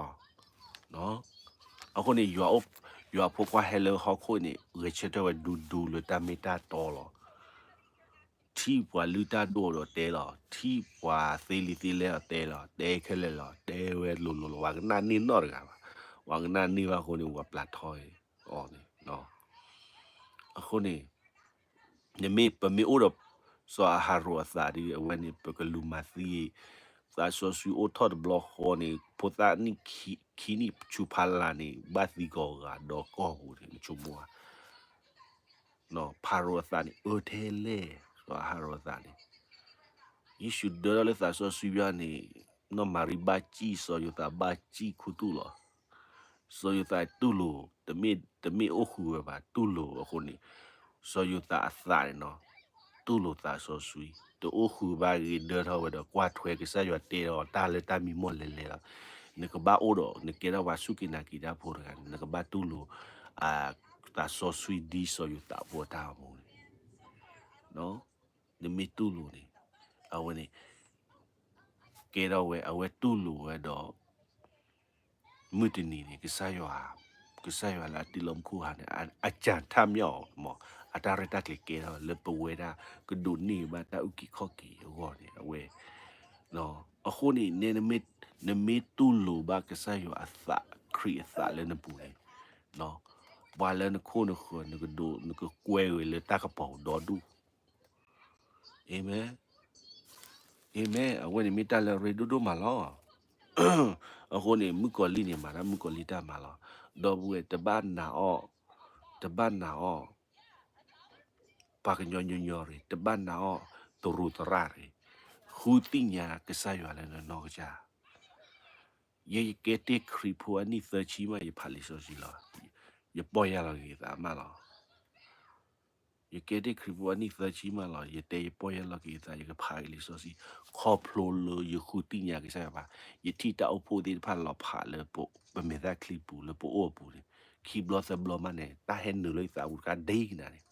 အဃိန့ၣ် ယွၤအဖိခွါဟဲလၢဟီၣ်ခိၣ်န့ၣ် ဂဲၤဆၢထၢၣ်ဝဲဒူဒူလၢတၢ်မ့ၢ်တၢ်တီလီၤ. ထံၣ်ပှၤလုၢ်တၢ်ဒိၣ်ဒီးတဲလီၤ, ထံၣ်ပှၤသ့လံာ်သ့လဲၢ်ဒီးတဲလီၤ, တဲခဲလၢာ်လီၤ, တဲဝဲလိၤလိၤလီၤ, ပှၤကနၣ်န့ၢ်နီတဂၤဘၣ်. ပှၤကနၣ်န့ၢ်ဘၣ်အဃိန့ၣ် ပှၤပျၢ်ထီအီၤန့ၣ် အဃိန့ၣ် နမ့ၢ်ပမ့ၢ်အိၣ်ဒီး စီၤအၤဟရိၣ်အသးဒ်အဝဲန့ၣ် ပကလူၤမၤသံ, သးစီဆှံအိၣ်ထီၣ်တဘျီဃီန့ၣ် ဖိသၣ်နံၣ်ခံနံၣ်ဆူဖီလာ်န့ၣ် ဘၣ်သံကိးဂၤဒီးကိာ်ပူၤန့ၣ် နဆိကမိၣ်ဧါ. ဖၤရိၤအသးန့ၣ် အၢထဲလဲၣ်, စီၤအၤဟရိၣ်အသးန့ၣ် ယ့ၣ်ၡူးဒၢထီၣ်လၢသးစီဆှံဘၣ်န့ၣ် နီၢ်မၤရံဘၣ်စံၣ်, စီၤယိၤသးဘၣ်စံၣ်ခူသူၣ်လီၤ. စီၤယိၤသးတူၢ်လိာ်, တမ့ၢ်အိၣ်ဃုာ်ဝဲဘၣ်, တူၢ်လိာ်အဃိန့ၣ် စီၤယိၤသးအသးန့ၣ်နီၤ တူၢ်လိာ်သးစီဆှံ, တအိၣ်ဃုာ်ဘၣ်ဂ့ၤဒၢထီၣ်ဝဲဒီး ကွၢ်ထွဲကစၢ်ယွၤတဲအီၤတၢ်လၢတၢ်မံမီၢ်လဲၤလဲၤလီၤ. နကဘၣ်အိၣ်ဒီး နကဲထီၣ်ပှၤစူၢ်က့ၤနာ်က့ၤတၢ်ဖိတဂၤန့ၣ် နကဘၣ်တူၢ်လိာ် သးစီဆှံဒ်စီၤယိၤသးဖိအတၢ်အိၣ်မူန့ၣ် နမ့ၢ်တူၢ်လိာ်န့ၣ် အဝဲန့ၣ် ကဲထီၣ်ဝဲ အဝဲတူၢ်လိာ်ဝဲဒီး မုၢ်တနံၤန့ၣ် ကစၢ်ယွၤ, ကစၢ်ယွၤလၢအတ့လီၤမူခိၣ်ဟါန့ၣ် အစံးထီၣ်ပညိၣ်အီၤ မ့ၢ်အတၢ်ရဲၣ်တၢ်ကျဲၤကဲထီၣ်လၢပဝဲဒၣ် ကဒိးန့ၢ်ဘၣ်တၢ်အုၣ်က့ၤခီၣ်က့ၤအဂီၢ်န့ၣ် အဝဲ အဃိန့ၣ် နမ့ၢ်တူၢ်လိာ်ဘၣ်ကစၢ်ယွၤအသး ခရံာ်အသးလၢနပူၤန့ၣ် ပှၤလၢနခိၣ်နဃၢၤ နကဒိး နကကွဲဝဲလၢတၢ်ကပီၤဒီဒူၣ် အၤမ့ၣ်, အၤမ့ၣ်, အဝဲန့ၣ်မ့ၢ်တၢ်လၢအရ့ဒိၣ်ဒိၣ်မးလီၤ. အဃိန့ၣ် မုၣ်ကီၤလံၢ်န့ၣ် မၤတၢ်မုၣ်ကီၤလံၢ်တၢ်မၤလီၤ. ဒီပုၢ်ဝဲၢ် တဘၣ်နာ်အီၤ, တဘၣ်နာ်အီၤ ပှၤကညီညီညီရံၣ်, တဘၣ်နာ်အီၤသရူးသရၣ်ရံၣ်, ဃုသ့ၣ်ညါကစၢ်ယွၤလၢနနီၢ်ကစၢ်. ယဲယကဲတ့ၢ်ခရံာ်ဖိအနံၣ်သၢဆံမး ယဖးလံာ်စီဆှံလီၤ. ယပီၢ်ယၢ်လီၤက့ၤယသးမးလီၤ. ယကဲတ့ၢ်ခရံာ်ဖိအနံၣ်သၢဆံမးလီၤ. ယတဲယပီၢ်ယၢ်လီၤက့ၤယသး ယကဖးက့ၤလံာ်စီဆှံ ခီဖျိလၢယဃုသ့ၣ်ညါကစၢ်ယွၤဘၣ်. ယထံၣ်တၢ်အိၣ်ဖှိၣ်သ့ၣ်တဖၣ်လီၤဖးလၢပမဲာ်ချံပူၤ လၢပအိၣ်အပူၤန့ၣ် ခံဘျီသၢဘျီမးန့ၣ် တၢ်ဟဲနုာ်လၢယသးပူၤတခါဒ်ကနၣ်န့ၣ်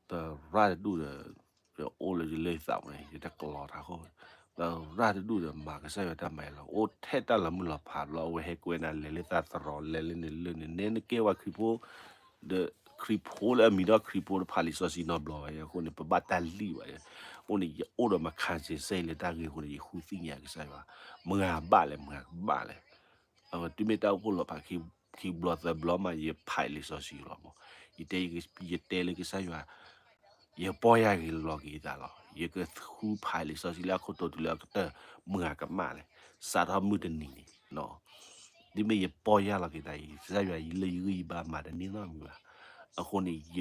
သရၣ်တဒူၣ်ဒီး အိၣ်လၢယလၢယသးပူၤန့ၣ် ယတၢ်ကလီၤထးခိၣ်, သရၣ်တဒူၣ်ဒီးမၤကစၢ်ယွၤတၢ်မၤအံၤလီၤ. အိၣ်ထဲတၢ်လီၤမုၢ်လီၤဖးဘျီ အဝဲဟဲကွဲနၤလဲၤလၢသးသရိာ် လဲၤလၢန့ၣ်လၢန့ၣ် နဲနကဲဝဲခရံာ်ဖိ ဒီးခရံာ်ဖိလၢအမံၤဒီးခရံာ်ဖိတဖးလံာ်စီဆှံနီတဘျီဘၣ်. အဃိန့ၣ် ပဘၣ်တၢ်လံၣ်ဘၣ်. အဃိန့ၣ် ယအိၣ်ဒီးမၤခါစ့ၣ်စဲလၢတၢ်ဂ့ၢ်အဃိန့ၣ် ယဃုသ့ၣ်ညါကစၢ်ယွၤ မၤဘၣ်လဲၣ် မၤကဘၣ်လဲၣ်. အဝဲတုၤမ့ၢ်တၢ်အိၣ်ဖှိၣ်လီၤဖးခံဘျီသၢဘျီမး ယဖးလံာ်စီဆှံလီၤမး. ယတဲ, ယတဲလၢကစၢ်ယွၤ ယပီၢ်ယၢ်ဂ့ၤလီၤက့ၤယသးလီၤ. ယကဃုဖးလံာ်စီဆှံလၢအခိၣ်တီတုၤလၢအကတၢၢ် မုၢ်ဂၤကမၣ်လဲၣ်. စးထီၣ်မုၢ်တနံၤန့ၣ် တုၤမ့ၢ်ယပီၢ်ယၢ်လီၤက့ၤသးအံၤ ကစၢ်ယွၤအံၤလၢယဂံၢ်ယဘါမၤတန့ၢ်နီတမံၤဘၣ်. အဃိန့ၣ် ယ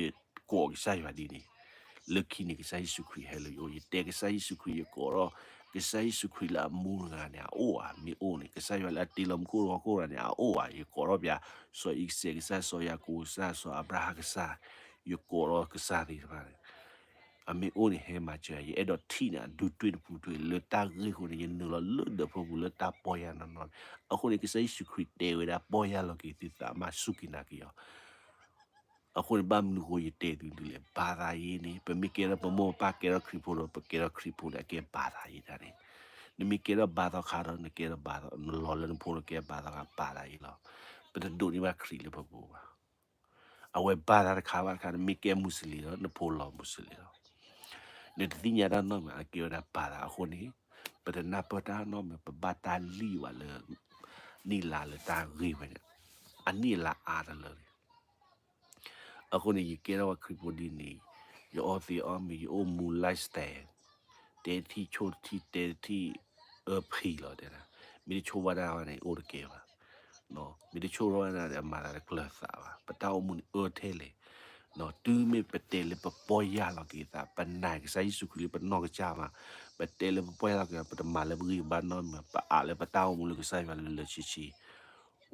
ကိးကစၢ်ယွၤဒ်န့ၣ် လၢခံန့ၣ် ကစၢ်ယ့ၣ်ၡူးခရံာ်ဟဲလၢယအိၣ် ယတဲကစၢ်ယ့ၣ်ၡူးခရံာ် ယကိးထီၣ် ကစၢ်ယ့ၣ်ၡူးခရံာ်လၢအမူတဂၤန့ၣ် အအိၣ်ဧါ မ့ၢ်အိၣ်န့ၣ် ကစၢ်ယွၤလၢအတ့လီၤမူခိၣ်ဟီၣ်ခိၣ်တဂၤန့ၣ် အအိၣ်ဧါ ယကိးထီၣ်ပျး စီၤအံၤကစဲးကစၢ် စီၤယၤကိာ်ကစၢ် စီၤအၤဘြၤဟၣ်ကစၢ် ယကိးထီၣ်ကစၢ်သ့ၣ်တဖၣ်န့ၣ် အမ့ၢ်အိၣ်န့ၣ် ဟဲမၤစၢၤယၤ ယအဲၣ်ဒိးထံၣ်န့ၣ် အဒုးတွ့ၣ်တပူၤတွ့ၣ် လၢတၢ်ဂ့ၢ်အဃိန့ၣ် ယနုာ်လီၤလၢဒၢးဖိပူၤလၢတၢ်ပီၢ်ယၢ်နီၢ်နီၢ်န့ၣ် အဃိန့ၣ် ကစၢ်ယ့ၣ်ၡူးခရံာ်တဲဝဲဒၣ် ပီၢ်ယၢ်လီၤက့ၤသုသးမး စူၢ်က့ၤနာ်က့ၤအီၤ အဃိန့ၣ် ဘၣ်မနုၤအဃိယတဲသုဒ်လဲၣ် ဘာသာရေးန့ၣ် ပမ့ၢ်ကဲထီၣ်ပမိၢ်ပပၢ်ကဲထီၣ်ခရံာ်ဖိဒီး ပကဲထီၣ်ခရံာ်ဖိန့ၣ် အကဲဘာသာရေးတၢ်န့ၣ် နမ့ၢ်ကဲထီၣ်ဘါသီခါဒီး နကဲထီၣ်ဘါသီ, နလီၤလၢနဖိဒီးကဲဘါသီခါ ဘၣ်သးအံၤလီၤ. ပတဒိးန့ၢ်ဘၣ်ခရံာ်လၢပပူၤဘၣ်. အဝဲဘၣ်သးတခါဘၣ်တခါ, နမ့ၢ်ကဲမူးစလ့ၣ်ဒီး နဖိလီၤမူးစလ့ၣ်လီၤ. နတသ့ၣ်ညါတၢ်နီတမံၤ အကဲဝဲဒၣ်ဘၣ်သးအဃိန့ၣ်, ပတနၢ်ပၢၢ်တၢ်နီတမံၤ, ပဘၣ်တၢ်လံၣ်ဘၣ်လၢ နံၣ်လါလၢတၢ်ဂ့ၢ်ဝဲန့ၣ်, အနံၣ်အလါအါတလၢန့ၣ် အဃိန့ၣ် ယကဲထီၣ်ဝဲခရံာ်ဖိဒ်န့ၣ်, ယအီသံးအီမံၤ, ယအိၣ်မူ lifestyle, တဲတထံၣ်ဆိၣ်တထံၣ် တဲတထံၣ်အၢဖံလီၤတဲဒၣ်, မ့ၢ်တဆိၣ်ဘၣ်တၢ်ဘၣ်န့ၣ် အိၣ်တကဲဘၣ်. မ့ၢ်တဆိၣ်ထီၣ်ဘၣ်န့ၣ် အမၤသးတကျၢၤသးဘၣ်. ပတၢ်အိၣ်မူန့ၣ်အၢထဲလဲၣ်, တုၤမ့ၢ်ပတဲလၢပပီၢ်ယၢ်လီၤက့ၤသး, ပနာ်ကစၢ်ယ့ၣ်ၡူးခရံာ်လၢပနီၢ်ကစၢ်မး, ပတဲလၢပပီၢ်ယၢ်လီၤက့ၤသး, ပတမၤလၢပဂံၢ်ပဘါနီတမံၤ, ပအးလၢပတၢ်အိၣ်မူလၢကစၢ်ယွၤလၢလၢဆ့ဆ့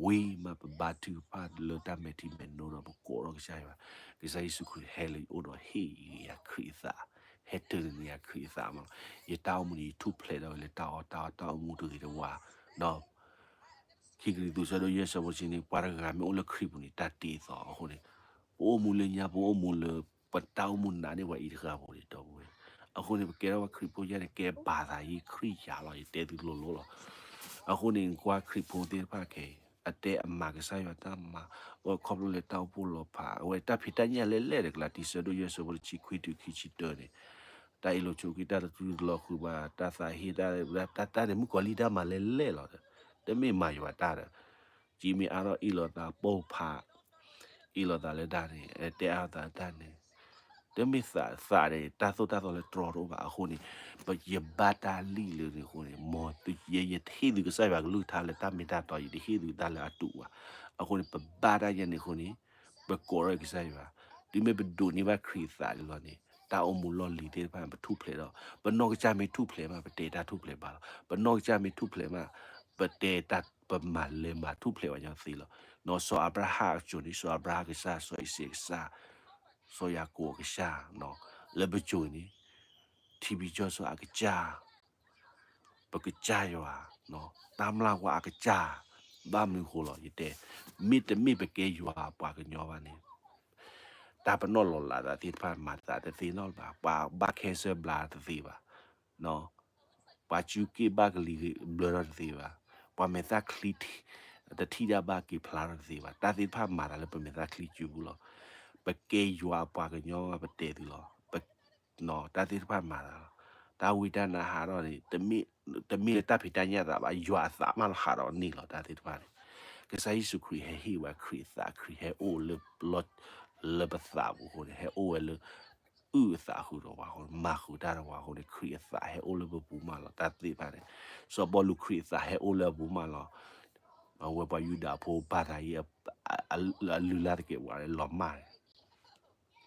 ဝံၤမးပဘါထုကဖၣ်လၢတၢ်မဲာ်ထံမဲာ်နိဒီး ပကိးထီၣ်ကစၢ်ယွၤ, ကစၢ်ယ့ၣ်ၡူးခရံာ်ဟဲလၢယအိၣ်ဒီးဟ့ၣ်ယၤခရံာ်အသး, ဟဲတၢၤန့ၢ်ယၤခရံာ်အသးမးလီၤ. ယတၢ်အိၣ်မူန့ၣ် ယထူၣ်ဖျဲးထီၣ်ဝဲလၢတၢ်အီၣ်တၢ်အီ တၢ်အိၣ်မူတဂ့ၤတဝါ, ဒီး ခံကရံၣ်သူး ဆၢဒိၣ်ယဲၢ် ဆၢဖိတဆံန့ၣ် ပှၤတဂၤမ့ၢ်အိၣ်လၢခရံာ်ပူၤန့ၣ် တၢ်တ့အသီအဃိန့ၣ်, ပအိၣ်မူလၢညါ ပအိၣ်မူလၢ ပတၢ်အိၣ်မူနးန့ၢ်ပှၤအံၤတဃၣ်ဖိန့ၣ် ဒီပုၢ်ဝဲၢ်, အဃိန့ၣ် ပကဲထီၣ်ဝဲခရံာ်ဖိယဲန့ၣ် ကဲဘၣ်သးယံၤခရံာ်ယာ်လီၤ, ယတဲသုလိၤလိၤလီၤ. အဃိန့ၣ် ကွၢ်ခရံာ်ဖိသ့ၣ်တဖၣ်ခဲအံၤ အတဲအမၤကစၢ်ယွၤတၢ်မၤ, အဝဲခီဖျိလၢတၢ်အိၣ်ဖှိၣ်လီၤဖး, အဝဲတၢ်ဖံးတၢ်ညၣ်လဲၣ်လဲၣ်ဒီး ကလၤတံ ဆၢဒိၣ်ယဲၢ် ဆၢဖိတဆံခွံတုၤခံဆံတၢန့ၣ်, တၢ်အ့ၣ်လိာ်ဆိးက့ တၢ်တတူၢ်တလီၤဃုာ်ဘၣ်, တၢ်သးဟ့တၢ်, တၢ်တၢ်န့ၣ် မုၣ်ကီၤလံၢ်တၢ်မၤလဲၣ်လဲၣ်လီၤ, တမ့ၢ်မၤယွၤတၢ်ဒီး ကမ့ၢ်အါထီၣ်အ့ၣ်လိာ်သးပိာ်ဖး, အ့ၣ်လိာ်သးလၢတၢ်န့ၣ်, တဲအါထီၣ်သးတၢ်န့ၣ်, တမ့ၢ်သးသးန့ၣ် တၢ်သိၣ်တၢ်သီလၢတြီတအိၣ်ဘၣ်. အဃိန့ၣ် ယဘါတၢ်လံၣ်လၢန့ၣ်အဃိန့ၣ်, မ်ယတဟ့ၣ်သုကစၢ်ယွၤကလုၢ်ကထါလၢတၢ်မ့ၢ်တၢ်တီ, ယတဟ့ၣ်သုတၢ်လၢအတူးဘၣ်. အဃိန့ၣ် ပဘါတၢ်ယဲန့ၣ်အဃိန့ၣ်, ပကိးထီၣ်ကစၢ်ယွၤ, တုၤမ့ၢ်ပဒိးန့ၢ်ဘၣ်ခရံာ်အသးလီၤန့ၣ်, တၢ်အိၣ်မူလီၢ်လံၤသ့ၣ်တဖၣ် ပထူၣ်ဖျဲးဒီး, ပနီၢ်ကစၢ်မ့ၢ်ထူၣ်ဖျဲးမး ပတဲတၢ်ထူၣ်ဖျဲးဘၣ်လီၤ. ပနီၢ်ကစၢ်မ့ၢ်ထူၣ်ဖျဲးမး ပတဲတၢ်ပမၤလဲၤမၤထူၣ်ဖျဲးဘၣ်ညီသ့လီၤ. နီၢ်စီၤအၤဘြၤဟၣ်အစိၤန့ၣ် စီၤအၤဘြၤဟၣ်ကစၢ်, စီၤအံၤစဲးကစၢ်, စီၤယၤကိာ်အကစၢ်, လၢပစိၤန့ၣ် ထံဘံကၠီစီၤအကစၢ်, ပကစၢ်ယွၤ, တၢ်မျၢ်ဝါအကစၢ်, ဘၣ်မနုၤဃိလီၤ ယတဲ, မ့တမ့ၢ်ပကဲယွၤအပှၤကညီဘၣ်န့ၣ်, တၢ်ပနီၣ်လီၤလးသးသ့ၣ်တဖၣ်မၤသးတသ့နီတဘျီဘၣ်, ပှၤဘၣ် cancer ဘျါတသ့ဘၣ်, ပှၤကူက့ၢ်ဘၣ်ကလံၤဘျၢထီၣ်တသ့ဘၣ်, ပှၤမဲာ်သၣ်ချံ တထံၣ်တၢ်ဘၣ်က့ၤဖျါထီၣ်တသ့ဘၣ်, တၢ်သ့ၣ်တဖၣ်မၤသးလၢပမဲာ်သၣ်ချံစုပူၤလီၤ. ပကဲယွၤအပှၤကညီဘၣ် ပတဲသုလီၤ. တၢ်သ့ၣ်တဖၣ်မၤသးလီၤ. တၢ်ဝံတၢ်နါဟးထီၣ်န့ၣ်, တမ့ၢ်လၢတၢ်ဖံးတၢ်ညၣ်သးဘၣ်, ယွၤအသးမးလီၤဟးထီၣ်န့ၣ်လီၤ. တၢ်သ့ၣ်တဖၣ်န့ၣ် ကစၢ်ယ့ၣ်ၡူးခရံာ်ဟဲဟ့ၣ်ဝဲခရံာ်အသး, ခရံာ်ဟဲအိၣ်လၢ လၢပသးပူၤအဃိန့ၣ်, ဟဲအိၣ်ဝဲလၢ အုၣ်အသးဃုာ်ဒီးပှၤအဃိန့ၣ်, မၤဃုာ်တၢ်ဒီးပှၤအဃိန့ၣ်, ခရံာ်အသးဟဲအိၣ်လၢပပူၤမးလီၤ. တၢ်သ့ၣ်တဖၣ်န့ၣ် စီၤပီလူးခရံာ်အသးဟဲအိၣ်လၢအပူၤမးလီၤ. အဝဲပှၤယူဒၤဖိဘၣ်တၢ်အံၤ အလုၢ်အလၢ်သကဲးပဝးလီၤမၢ်န့ၣ်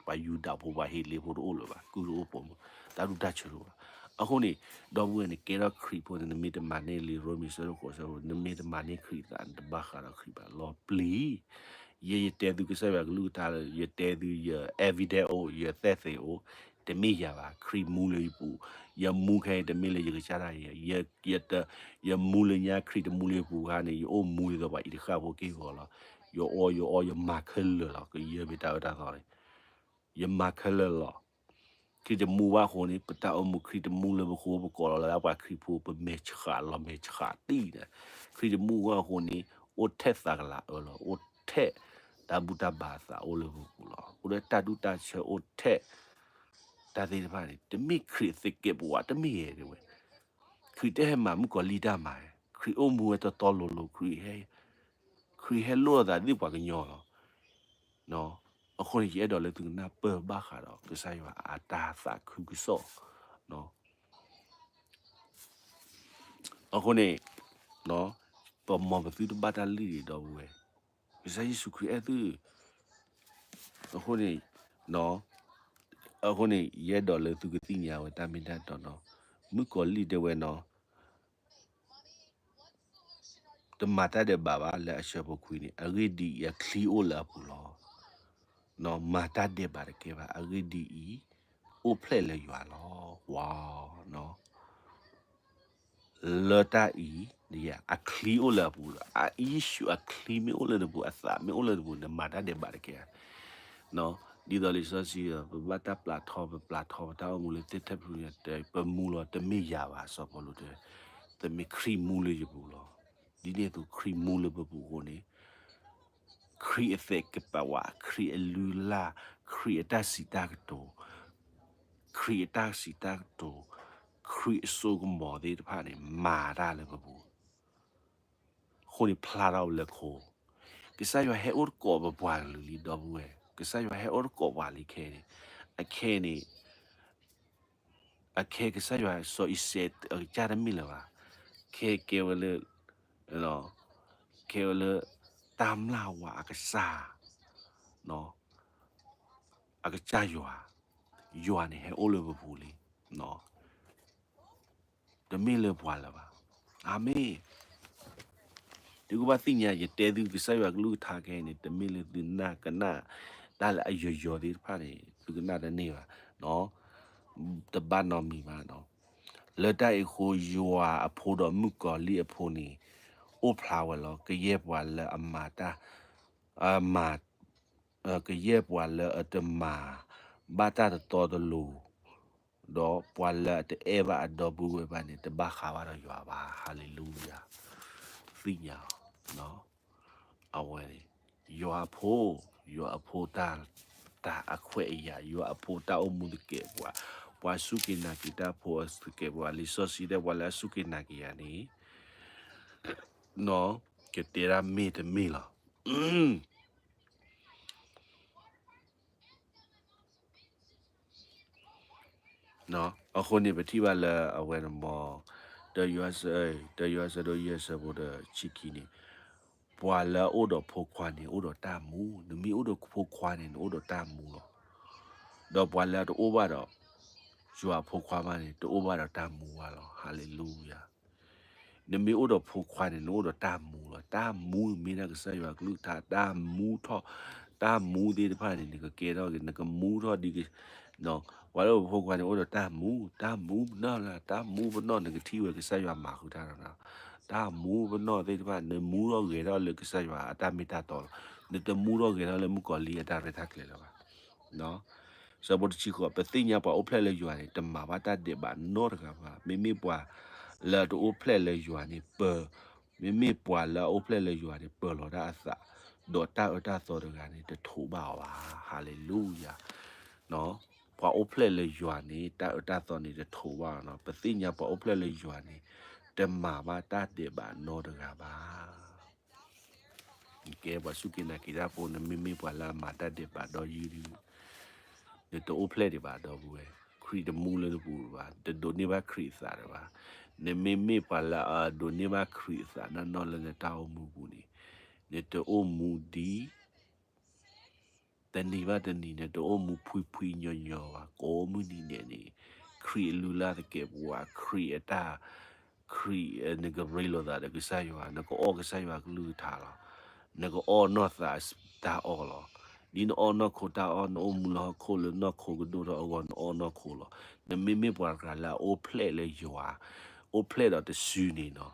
ပှၤယူဒၤဖိပှၤဟ့လ့ဖိတအိၣ်လၢၤဘၣ်, ကုၢ်တအိၣ်ပိာ်မုၣ်, တၢ်ဒူၣ်တၢ်ဆၢတအိၣ်ဘၣ်. အဃိန့ၣ် ဒီပုၢ်ဝဲၢ်န့ၣ် ကဲထီၣ်ခရံာ်ဖိန့ၣ် နမ့ၢ်တမၤန့ၢ်လံာ်ရိမ့ၤဆၢဒိၣ်ဃိးဆၢဖိ, နမ့ၢ်တမၤန့ၢ်ခရံာ်အသး နတဘၣ်ဃးဒီးခရံာ်ဘၣ်, လီၤပျံၤ. ယဲယတဲသုကစၢ်ယွၤကလုၢ်ကထါလၢ ယတဲသုယ evidence အိၣ်, ယသက်သေအိၣ်, တမ့ၢ်ယၤဘၣ်, ခရံာ်မူလၢယပူၤ, ယမူခဲအံၤတမ့ၢ်လၢယကစၢ်ဒၣ်ယဲ, ယ ယမူလၢညါ ခရံာ်တမူလၢယပူၤအခါန့ၣ် ယအိၣ်မူဒ်သိးပှၤအံၤတဃၣ်ဖိက့ၢ်ဂီၤလီၤ. ယအီယအီ ယမၤခဲလၢာ်လီၤ, ကယဲၢ်မ့ၢ်တၢ်အၢတၢ်သီန့ၣ် ယမၤခဲလၢာ်လီၤ. ခရံာ်တမူဘၣ်အဃိန့ၣ် ပတၢ်အိၣ်မူခရံာ်တမူလၢပဃိ ပကိးလီၤလၢပှၤခရံာ်ဖိ ပမဲာ်ဆှးလီၤမဲာ်ဆှးတံၢ်န့ၣ်, ခရံာ်တမူဘၣ်အဃိန့ၣ် အိၣ်ထဲသးကလၤအၢလီၤ, အိၣ်ထဲတၢ်ဘူၣ်တၢ်ဘါအသးအိၣ်လၢပပူၤလီၤ, အိၣ်ထဲတၢ်ဒူၣ်တၢ်ဆၢအိၣ်ထဲ တၢ်သ့ၣ်တဖၣ်န့ၣ် တမ့ၢ်ခရံာ်သကဲးပဝးတမ့ၢ်ဂ့ၤဒၣ်ဝဲ, ခရံာ်တဟဲမၤမုၣ်ကီၤလံၢ်တၢ်မၤ, ခရံာ်အိၣ်မူဝဲတီတီလိၤလိၤ, ခရံာ်ဟဲလိၣ်အသးဒ်ပှၤကညီလီၤ. အဃိန့ၣ် ယအဲၣ်ဒိးလၢသုကနၢ်ပၢၢ်ဘၣ်ဃးဒီး ကစၢ်ယွၤအတၢ်သးခုကစီၣ်. အဃိန့ၣ် ပမ်ပသုတဘၣ်တၢ်လံၣ်ဒံးဒီပုၢ်ဝဲၢ်, ကစၢ်ယ့ၣ်ၡူးခရံာ်အဲၣ်သု. အဃိန့ၣ် အဃိန့ၣ် ယအဲၣ်ဒိးလၢသုကသ့ၣ်ညါဝဲတၢ်မ့ၢ်တၢ်တီနီၤ, မုၣ်ကီၤလံၢ်တဲဝဲနီၤ, တမၤတၢ်ဒဲးဘးဘၣ်လၢအဆၢဖိခွံန့ၣ်, အဂ့ၢ်ဒ်အံၤ, အချံအိၣ်လၢအပူၤလီၤ. မၤတၢ်ဒဲးဘးတကဲဘၣ်, အဂ့ၢ်ဒ်အံၤ, အိၣ်ဖျဲၣ်လၢယွၤလီၤ. ဝါ လၢတၢ်အံၤ အချံအိၣ်လၢအပူၤလီၤ. အ issue အချံမ့ၢ်အိၣ်လၢနပူၤ, အသးမ့ၢ်အိၣ်လၢနပူၤ, နမၤတၢ်ဒဲးဘးတကဲဧါ. ဒ်သိးလံာ်စီဆှံ ပဘၣ်တၢ်ပျၢ်ထီ, ပပျၢ်ထီပတၢ်အိၣ်မူလၢသ့ၣ်ထၢၣ်ဖျူညါတဲ ပမူလီၤ, တမ့ၢ်ယၤဘၣ်, စီၤပီလူးတဲ, တမ့ၢ်ခရံာ်မူလၢယပူၤလီၤ. ဒ်န့ၣ်အသိးခရံာ်မူလၢပပူၤအဃိန့ၣ်, ခရံာ်အသးကပာ်ဝဲ, ခရံာ်အလုၢ်အလၢ်, ခရံာ်အတၢ်စံးတၢ်ကတိၤ, ခရံာ်အတၢ်စံးတၢ်ကတိၤ, ခရံာ်အစိကမီၤသ့ၣ်တဖၣ်န့ၣ် မၤတၢ်လၢပပူၤ အဃိန့ၣ်ဖျါထီၣ်လၢခိ, ကစၢ်ယွၤဟဲအိၣ်တကိးပပှၤကလုာ်လံ ဒီပုၢ်ဝဲၢ်, ကစၢ်ယွၤဟဲအိၣ်တကိးပှၤလံခဲအံၤန့ၣ်, အခဲအံၤန့ၣ်, အခဲကစၢ်ယွၤစီၤအံၤစဲးအကစၢ်တမ့ၢ်လၢၤဘၣ်, ခဲကဲဝဲလၢ, ခဲဝဲလၢ, တၢ်မျၢ်ဝၤအကစၢ်, အကစၢ်ယွၤ, ယွၤန့ၣ်ဟဲအိၣ်လၢပပူၤလံ တမ့ၢ်လၢပှၤလၢၤဘၣ်. အၤမ့ၣ်. သုကဘၣ်သ့ၣ်ညါ ယတဲသုကစၢ်ယွၤကလုၢ်ကထါခဲအံၤန့ၣ် တမ့ၢ်လၢသုနၢ်ကနၣ်, တၢ်လၢအယီၤယီၤသ့ၣ်တဖၣ်န့ၣ် သုကနၣ်တန့ၢ်ဘၣ်, တဘၣ်နီတမံၤဘၣ်. လၢတၢ်အံၤအဃိ ယွၤအဖိဒီးမုၣ်ကီၤလံၢ်အဖိန့ၣ် အိၣ်ဖျါဝဲလီၤ. ကယဲၢ်ပှၤလၢအမၤတၢ်, အမၤ ကယဲၢ်ပှၤလၢအတမၤ, ဘၣ်တၢ်တတီတလိၤ, ဒီးပှၤလၢအတအဲၣ်ဘၣ်အဒီပုၢ်ဝဲၢ်ဘၣ်န့ၣ် တဘၣ်ဃးဘၣ်ဒီးယွၤဘၣ်. ဟါလ့လူယၤ, သ့ၣ်ညါအီၤ, အဝဲန့ၣ်, ယွၤအဖိ, ယွၤအဖိတၢ်, တၢ်အခွဲးအယာ်, ယွၤအဖိတၢ်အိၣ်မူသကဲးပဝး, ပှၤစူၢ်က့ၤနာ်က့ၤတၢ်ဖိသကဲးပဝး, လံာ်စီဆှံတဲပှၤလၢအစူၢ်က့ၤနာ်က့ၤယၤန့ၣ် ကတဲဒၣ်မ့ၢ်တမ့ၢ်လီၤ. အဃိန့ၣ် ပထံၣ်ဘၣ်လၢအဝဲန့ၣ်မ့ၢ်, တယိၤဟၣ်ဆၢ, တယိၤဟၣ်ဆၢဒိၣ်ယဲၢ်ဆၢဖိတဆံခံန့ၣ်, ပှၤလၢအအိၣ်ဒီးဖိခွါန့ၣ် အိၣ်ဒီးတၢ်မူ, နမ့ၢ်အိၣ်ဒီးဖိခွါန့ၣ် နအိၣ်ဒီးတၢ်မူလီၤ. ဒီးပှၤလၢအတအိၣ်ဘၣ်ဒီး ယွၤအဖိခွါဘၣ်န့ၣ် တအိၣ်ဘၣ်ဒီးတၢ်မူဘၣ်လီၤ. ဟါလ့လူယၤ. နမ့ၢ်အိၣ်ဒီးဖိခွါန့ၣ် နအိၣ်ဒီးတၢ်မူလီၤ. တၢ်မူမ့ၢ်ဒၣ်ကစၢ်ယွၤကလုၢ်ကထါ, တၢ်မူထီၣ်, တၢ်မူသ့ၣ်တဖၣ်န့ၣ် နကကဲထီၣ်က့ၤ, နကမူထီၣ်ဒ်က, ပှၤလၢအအိၣ်ဒီးဖိခွါန့ၣ် အိၣ်ဒီးတၢ်မူ, တၢ်မူပနီၣ်လၢ, တၢ်မူပနီၣ် နကထံၣ်ဝဲကစၢ်ယွၤမၤဃုာ်တၢ်ဒီးနၤ, တၢ်မူပနီၣ်သ့ၣ်တဖၣ် နမူထီၣ်ဂဲၤထီၣ်လၢကစၢ်ယွၤအတၢ်မ့ၢ်တၢ်တီလီၤ. နတမူထီၣ်ဂဲၤထီၣ်လၢမုၣ်ကီၤလံၢ်အတၢ်ရဲၣ်တၢ်ကျဲၤလၢၤဘၣ်. ဆၢဖိတဆံဃိး, ပသ့ၣ်ညါပှၤအိၣ်ဖျဲၣ်လၢယွၤန့ၣ် တမၤဘၣ်တၢ်ဒဲးဘးနီတဂၤဘၣ်. မ့မ့ၢ်ပှၤလၢတအိၣ်ဖျဲၣ်လၢယွၤန့ၣ် ပ, မ့မ့ၢ်ပှၤလၢအအိၣ်ဖျဲၣ်လၢယွၤန့ၣ် ပၢၤလီၤတၢ်အသး, ဒီးတၢ်အၢတၢ်သီတဂၤန့ၣ် တထိးဘၣ်အီၤဘၣ်. ဟါလ့လူယၤ. ပှၤအိၣ်ဖျဲၣ်လၢယွၤန့ၣ် တၢ်အၢတၢ်သီန့ၣ် တထိးဘၣ်အီၤလီၤ. ပသ့ၣ်ညါပှၤအိၣ်ဖျဲၣ်လၢယွၤန့ၣ် တမၤဘၣ်တၢ်ဒဲးဘးနီတဂၤဘၣ်. ကဲ ပှၤစူၢ်က့ၤနာ်က့ၤတၢ်ဖိ နမ့မ့ၢ်ပှၤလၢအမၤတၢ်ဒဲးဘးဒီးယုၢ်ဒုး, နတအိၣ်ဖျဲၣ်ဒံးဘၣ် ဒီပုၢ်ဝဲၢ်, ခရံာ်တမူလၢနပူၤဘၣ်, တဒိးန့ၢ်ဘၣ်ခရံာ်အသးဒံးဘၣ်. နမ့မ့ၢ်ပှၤလၢအဒိးန့ၢ်ဘၣ်ခရံာ်အသးနီၢ်နီၢ်လၢနတၢ်အိၣ်မူပူၤန့ၣ်, နတအိၣ်မူဒ် တနံၤဘၣ်တနံၤ နတအိၣ်မူဖှံဖှံညီညီဘၣ်, ကိးမုၢ်နံၤဒဲးန့ၣ်, ခရံာ်အလုၢ်အလၢ်သကဲးပဝး, ခရံာ်အတၢ်, ခရံာ်, နကရ့လိာ်သးဒီးကစၢ်ယွၤ, နကအီၣ်ကစၢ်ယွၤကလုၢ်ကထါလီၤ. နကအီၣ်နီၢ်သးတၢ်အီၣ်လီၤ. ဒ်နအီၣ်နီၢ်ခိတၢ်အီၣ်, နအိၣ်မူလၢဟီၣ်ခိၣ်လၢနီၢ်ခိကဒိၣ်ထီၣ်အဂီၢ် နအီၣ်နီၢ်ခိလီၤ. နမ့မ့ၢ်ပှၤတဂၤလၢအအိၣ်ဖျဲၣ်လၢယွၤ, အိၣ်ဖျဲၣ်ဒီးတစုန့ၣ်နီၤ,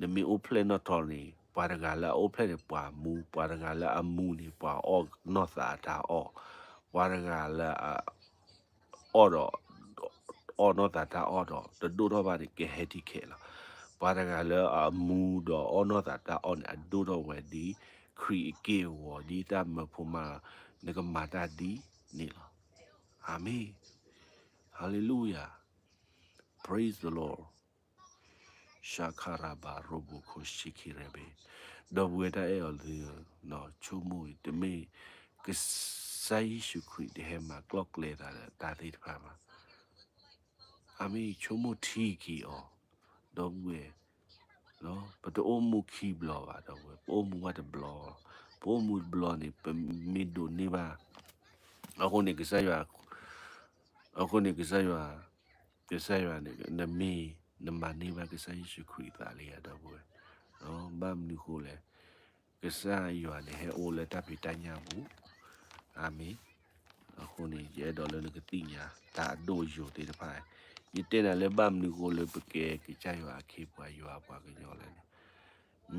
နမ့ၢ်အိၣ်ဖျဲၣ်နီၢ်ထီန့ၣ် ပှၤတဂၤလၢအအိၣ်ဖျဲၣ်န့ၣ် ပှၤမူ, ပှၤတဂၤလၢအမူန့ၣ် ပှၤအီၣ်နီၢ်သးအတၢ်အီၣ်, ပှၤတဂၤလၢအ အီၣ်ဒီး, အီၣ်နီၢ်သးတၢ်အီၣ်ဒီး တဒိၣ်ထီၣ်ဘၣ်န့ၣ် ကဟဲထံၣ်ခဲလီၤ. ပှၤတဂၤလၢအမူဒီးအီၣ်နီၢ်သးတၢ်အီၣ်န့ၣ် အဒိၣ်ထီၣ်ဝဲဒ် ခရံာ်အက့ၢ်အဂီၤ ဒ်တၢ်မၢဖိမး, နကမၤတၢ်ဒ်န့ၣ်လီၤ. အၤမ့ၣ်. Hallelujah. Praise the Lord. ရှခရဘရိဘိခိၣ် ရှံခံရဲဘ့ၣ်, ဒီပုၢ်ဝဲၢ်တၢ်အဲၣ်အီၤသုဧၢ, ဆိကမိၣ်အံၤ တမ့ၢ် ကစၢ်ယ့ၣ်ၡူးခရံာ်တဟဲမၤကျီၢ်ကျဲသးလၢတၢ်သ့ၣ်တဖၣ်ဘၣ်. အမ့ၢ်ဆိကမိၣ်ထံက့ၤအီၤ, ဒီပုၢ်ဝဲၢ်, ပတအိၣ်မူခံဘျီဘၣ် ဒီပုၢ်ဝဲၢ်, ပအိၣ်မူဘၣ်တဘျီ, ပအိၣ်မူတဘျီန့ၣ် ပမ့ၢ်ဒိးန့ၢ်ဘၣ်, အဃိန့ၣ်ကစၢ်ယွၤ အဃိန့ၣ်ကစၢ်ယွၤ, ကစၢ်ယွၤန့ၣ် နမ့ၢ် နမၤန့ၢ်ဘၣ်ကစၢ်ယ့ၣ်ၡူးခရံာ်အသးလံဧါ ဒီပုၢ်ဝဲၢ်, ဘၣ်မနုၤဃိလဲၣ်, ကစၢ်ယွၤန့ၣ်ဟဲအိၣ်လၢတၢ်ဖံးတၢ်ညၣ်ပူၤ, အၤမ့ၣ်, အဃိန့ၣ် ယအဲၣ်ဒိးလၢနကသ့ၣ်ညါ တၢ်အဒိၣ်အယိာ်သ့ၣ်တဖၣ်, ယတဲနၤလၢဘၣ်မနုၤဃိလၢပကဲကစၢ်ယွၤအခ့အပှၤယွၤအပှၤကညီလဲၣ်န့ၣ်,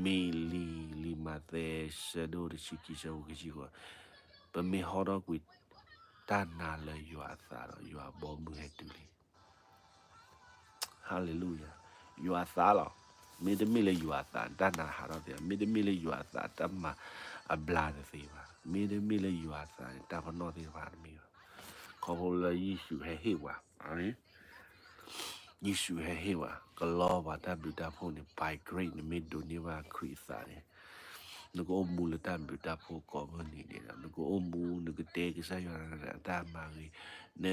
မ့ၢ်လံာ်လံာ်မးသဲ ဆၢဒိၣ်တဆံခံ ဆၢဖိခံဆံဃိး, ပမ့ၢ်ဟီထီၣ်ကွံာ်တၢ်နါလၢယွၤအသးဒီး ယွၤအဘီအမုၢ်ဟဲတုၤလံ. ဟါလ့လူယၤ, ယွၤအသးလီၤ. မ့တမ့ၢ်လၢယွၤအသးန့ၣ် တၢ်နါဟးထီၣ်သ့ဘၣ်, မ့တမ့ၢ်လၢယွၤအသး တၢ်မၤအဘျါတသ့ဘၣ်, မ့တမ့ၢ်လၢယွၤအသးန့ၣ် တၢ်ပနီၣ်သ့ၣ်တဖၣ်တမ့ၢ်ဘၣ်. ခီဖျိလၢယ့ၣ်ၡူးဟဲဟ့ၣ်ပှၤ, ယ့ၣ်ၡူးဟဲဟ့ၣ်ပှၤ ကလီပှၤတၢ်ဘျုးတၢ်ဖှိၣ်န့ၣ် by grace နမ့ၢ်ဒိးန့ၢ်ဘၣ်ခရံာ်အသးန့ၣ် နကအိၣ်မူလၢတၢ်ဘျုးတၢ်ဖှိၣ်ကိးမုၢ်နံၤဒဲးဒီး နကအိၣ်မူ နကတဲကစၢ်ယွၤအတၢ်မၤဂ့ၤ, န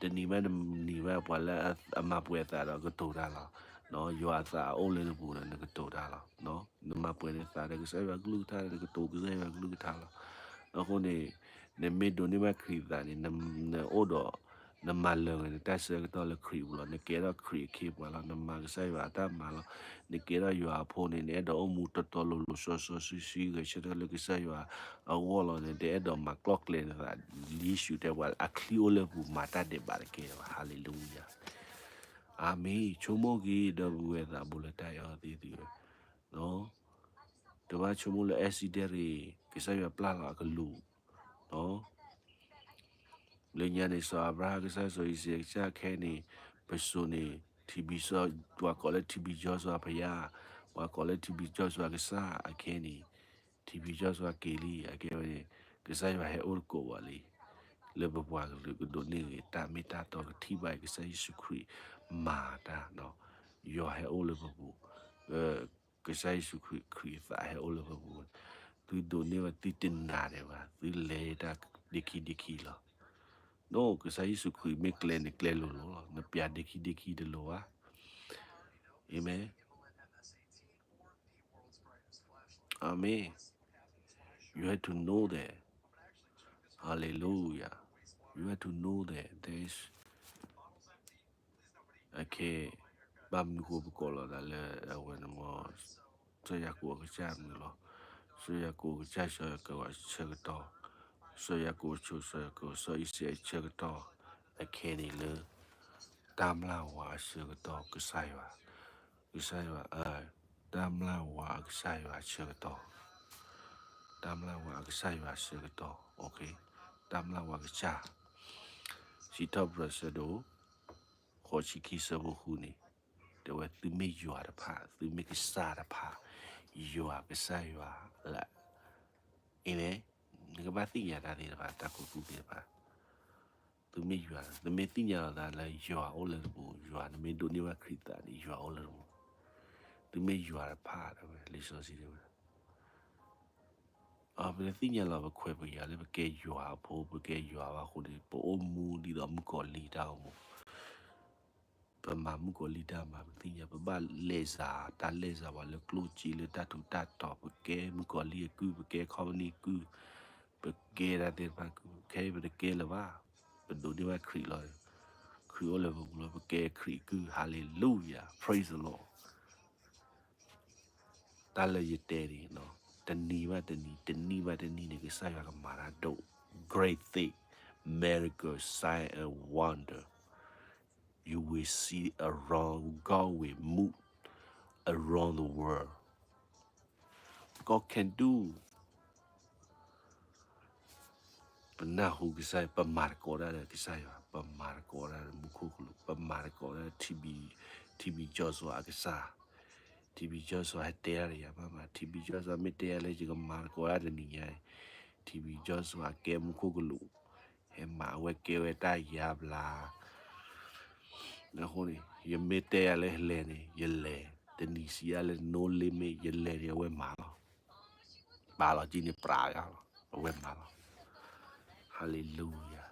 တနံၤဘၣ်တနံၤဘၣ် ပှၤလၢအမၤပှဲၤအသးဒီးကတိၤတၢ်လီၤ. ယွၤအသးအအိၣ်လၢနပူၤဒီး နကတိၤတၢ်လီၤ. နမၤပှဲၤနသးဒီးကစၢ်ယွၤကလုၢ်ကထါဒီး နကတိၤကစၢ်ယွၤကလုၢ်ကထါလီၤ. အဃိန့ၣ် နမ့ၢ်ဒိးန့ၢ်ဘၣ်ခရံာ်အသးန့ၣ် နအိၣ်ဒီး နမၤလၢာ်ဂ့ၤနတၢ်ဆၢကတီၢ်လၢခရံာ်ပူၤလီၤ. နကဲထီၣ်ခရံာ်အခ့အပှၤလီၤ. နမၤကစၢ်ယွၤအတၢ်မၤလီၤ. နကဲထီၣ်ယွၤအဖိန့ၣ် နအဲၣ်ဒိးအိၣ်မူတီတီလိၤလိၤ စီစီဆှံဆှံ ဂဲၤဆၢထၢၣ်လၢကစၢ်ယွၤအဂီၢ်လီၤ. နတအဲၣ်ဒိးမၤကျီၢ်ကျဲနသး, ယ့ၣ်ၡူးတဲပှၤ အချံအိၣ်လၢပူၤ မၤတၢ်ဒဲးဘးတကဲဘၣ်. Hallelujah. အၤမ့ၣ်. ဆိကမိၣ်က့ၤ ဒီပုၢ်ဝဲၢ်သးဘိလၢတၢ်အဲၣ်အီၤသ့ၣ်သုဧၢ, တဘၣ်ဆိကမိၣ်လၢ accident ရ့ၣ် ကစၢ်ယွၤပျၢ်လီၤအကလူး, လၢညါန့ၣ် စီၤအၤဘြၤဟၣ် ကစၢ်စီၤအံၤစဲး ကစၢ်ခဲအံၤန့ၣ် ပစိၤန့ၣ် ထံဘံစီ ပှၤကိးလၢထံဘံစီစီၤအဖယါ, ပှၤကိးလၢထံဘံစီစီၤအကစၢ်အခဲအံၤန့ၣ် ထံဘံစီစီၤက့ၤလံ အကဲဝဲန့ၣ် ကစၢ်ယွၤဟဲအိၣ်သကိးပှၤလံ လၢပပှၤကလုာ်ကဒိးန့ၢ်ဂ့ၤ တၢ်မ့ၢ်တၢ်တီကထံၣ်ဘၣ်အံၤ ကစၢ်ယ့ၣ်ၡူးခရံာ်မၤတၢ်, ယွၤဟဲအိၣ်လၢပပူၤ, ကစၢ်ယ့ၣ်ၡူးခရံာ် ခရံာ်အသးဟဲအိၣ်လၢပပူၤ, သုဒိးန့ၢ်ဘၣ်သုတနၤဒဲးဘၣ်, သုလဲၤတၢ်ဒ့ခံဒ့ခံလီၤ. ကစၢ်ယ့ၣ်ၡူးခရံာ်မ့ၢ်ကျဲန့ၣ် ကျဲလိၤလိၤလီၤ. နပျးဒ့ခံဒ့ခံတလိၤဘၣ်. အၤမ့ၣ်. Amen. You have to know that. Hallelujah. You have to know that there is အခဲ ဘၣ်မနုၤဃိပကိးလီၤသးလၢ အဝဲန့ၣ်မ့ၢ် စီၤယၤကိာ်အကစၢ်မုၢ်လီၤ. စီၤယၤကိာ်အကစၢ် စီၤယၤကိာ်အဆၢကတီၢ်, စီၤယၤကိာ်ဆိ စီၤယၤကိာ် စီၤအံၤစဲးအဆၢကတီၢ်, အခဲန့ၣ်လၢ တၢ်မျၢ်ဝၤအဆၢကတီၢ် ကစၢ်ယွၤ, ကစၢ်ယွၤ တၢ်မျၢ်ဝၤအကစၢ်ယွၤအဆၢကတီၢ်, တၢ်မျၢ်ဝၤအကစၢ်ယွၤအဆၢကတီၢ်, တၢ်မျၢ်ဝၤကစၢ်, စံးထီၣ်ပတြၢၤအဆၢဒိၣ် ဃိးဆံခံ အဆၢဖိဃုန့ၣ် တဲဝဲသုမ့ၢ်ယွၤတဖၣ် သုမ့ၢ်ကစၢ်တဖၣ်, ယွၤကစၢ်ယွၤလၢ အံၤန့ၣ် နကဘၣ်သ့ၣ်ညါတၢ်သ့ၣ်တဖၣ် တၢ်ခူသူၣ်သ့ၣ်တဖၣ်, သုမ့ၢ်ယွၤ နမ့ၢ်သ့ၣ်ညါလီၤသးလၢယွၤအိၣ်လၢနပူၤ, ယွၤ နမ့ၢ်ဒိးန့ၢ်ဘၣ်ခရံာ်သးန့ၣ် ယွၤအိၣ်လၢနပူၤ, သုမ့ၢ်ယွၤတဖၣ် တဲဝဲ လံာ်စီဆှံတဲဝဲ ပတသ့ၣ်ညါလီၤ ပခွဲးပယာ်လၢပကဲယွၤအဖိ ပကဲယွၤဘၣ်အဃိန့ၣ် ပအိၣ်မူဒ်သိးမုၣ်ကီၤလံၢ်တၢ်အိၣ်မူ, ပမၤမုၣ်ကီၤလံၢ်တၢ်မၤ ပတသ့ၣ်ညါ, ပဘၣ်လဲၤစၤ တၢ်လဲၤစၤပှၤလၢကျိၣ်စ့လၢတၢ်ထူးတၢ်တီၤ, ပကဲမုၣ်ကီၤလံၢ်အကုၢ်, ပကဲခီပနံၣ်အကုၢ်, ပကဲတၢ်သ့ၣ်တဖၣ်ကုၢ်, ခဲအံၤပတကဲလၢၤဘၣ်, ပဒိးန့ၢ်ဘၣ်ခရံာ်လီၤ, ခရံာ်အိၣ်လၢပပူၤလီၤ, ပကဲခရံာ်အကုၢ်, hallelujah, praise the Lord. တၢ်လၢယတဲန့ၣ် တနံၤဘၣ်တနံၤ တနံၣ်ဘၣ်တနံၣ်န့ၣ် ကစၢ်ယွၤကမၤတၢ်ဒိၣ်, great thing, miracle, sign and wonder, you will see around, God will move around the world, God can do. ပနၢ်ဟူကစၢ်ယွၤ, ပမၤသကိးတၢ်ဒီးကစၢ်ယွၤ, ပမၤသကိးတၢ်ဒီးမူခိၣ်ကလူး, ပမၤသကိးတၢ်ဒီး ထံဘံ, ထံဘံစီစီၤအကစၢ်, ထံဘံစီစီၤဟဲတဲတၢ်ဒီးယၤမးမး, ထံဘံစီစီၤမ့ၢ်တဲယၤလၢယကမၤသကိးတၢ်တနံၤညါအံၤ, ထံဘံစီစီၤအကဲမူခိၣ်ကလူး, ဟဲမၤအဝဲကဲဝဲတၢ်ယါဘျါ အဃိန့ၣ် ယမ့ၢ်တဲယၤလၢလဲၤန့ၣ် ယလဲၤ, တနံၤစံးယၤလၢ no limit ယလဲၤန့ၣ် အဝဲမၤလီၤ, ပာ်လီၤက့ၤန့ၣ်ပြးယၤလီၤ, အဝဲမၤလီၤ, hallelujah.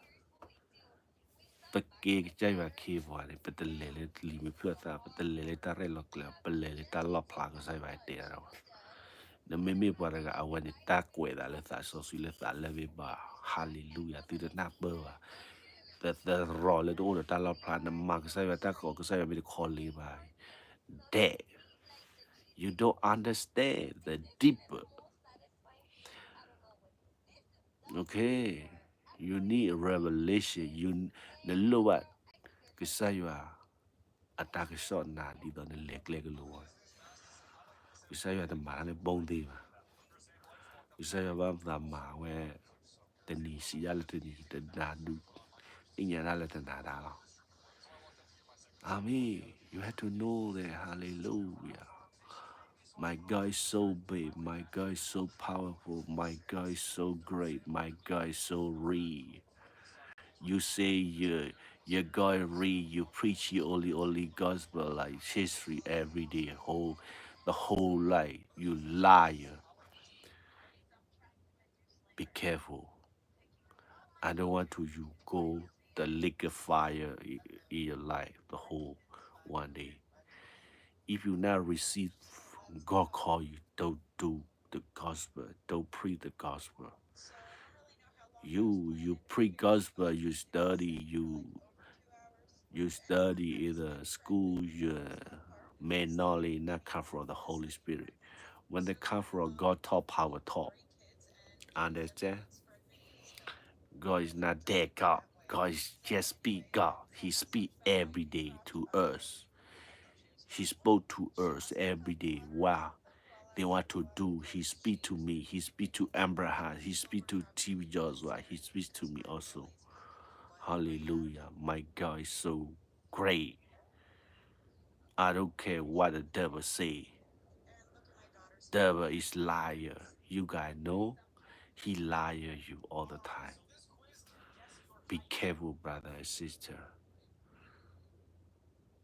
ပကဲကစၢ်ယွၤအခ့အပှၤန့ၣ် ပတလဲၤလၢလံာ်မုာ်ဖျၢၣ်သး, ပတလဲၤလၢတၢ်ရဲၣ်လီၤကျဲၤ, ပလဲၤလၢတၢ်လီၣ်ဖျါကစၢ်ယွၤတဲဒၣ်ဝဲ နမ့မ့ၢ်ပှၤတဂၤ အဝဲန့ၣ်တၢ်ကွဲးသးလၢသးစီဆှံလၢသးလၢဘ့ၣ်ဘၣ်, hallelujah သုတနၢ်ပၢၢ်ဘၣ်, သ, သရီးလၢတအိၣ်ဒီးတၢ်လီၣ်ဖျါ, နမၤကစၢ်ယွၤတၢ်ကီး ကစၢ်ယွၤမ့ၢ်တခီလ့ဘၣ်, that you don't understand the deeper, okay, you need a revelation, you, နလိၣ်ဘၣ်ကစၢ်ယွၤ အတၢ်ကစီၣ်နၤဒ်သိးနလဲၤကျဲကလိၤဝဲ, ကစၢ်ယွၤတမၤတၢ်လၢဘီသ့ဘၣ်, ကစၢ်ယွၤဘၣ်သးမၤဝဲ တနံၤစံးဒၣ်လၢတနံၤ တနၤဒုး, သ့ၣ်ညါဒၣ်လၢတနၤဒၣ်လီၤ, အၤမ့ၣ်, you have to know that, hallelujah, My God is so big. My God is so powerful. My God is so great. My God is so real. You say your, your God real, you preach your only, only gospel like history every day, whole, the whole life. You liar. Be careful. I don't want to you go the lake of fire in your life the whole one day. If you not receive God call you, don't do the gospel, don't preach the gospel. You you preach gospel, you study, you you study in the school, you may knowledge not come from the Holy Spirit. When they come from God, talk power talk. Understand? God is not dead God. God is just speak God. He speak every day to us. He spoke to us every day. Wow. They want to do. He speak to me. He speak to Abraham. He speak to T V Joshua. He speaks to me also. Hallelujah. My God is so great. I don't care what the devil say. Devil is liar. You guys know he liar you all the time. Be careful, brother and sister.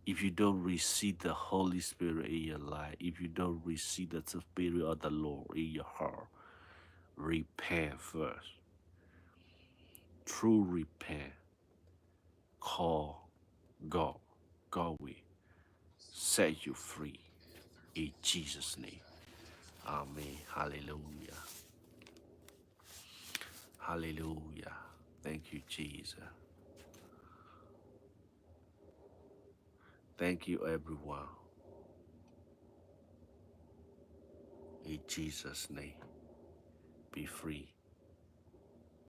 If you don't receive the Holy Spirit in your life, if you don't receive the Spirit of the Lord in your heart, repent first. True repent. Call God. God will set you free. In Jesus' name. Amen. Hallelujah. Hallelujah. Thank you, Jesus. Thank you, everyone. In Jesus' name, be free.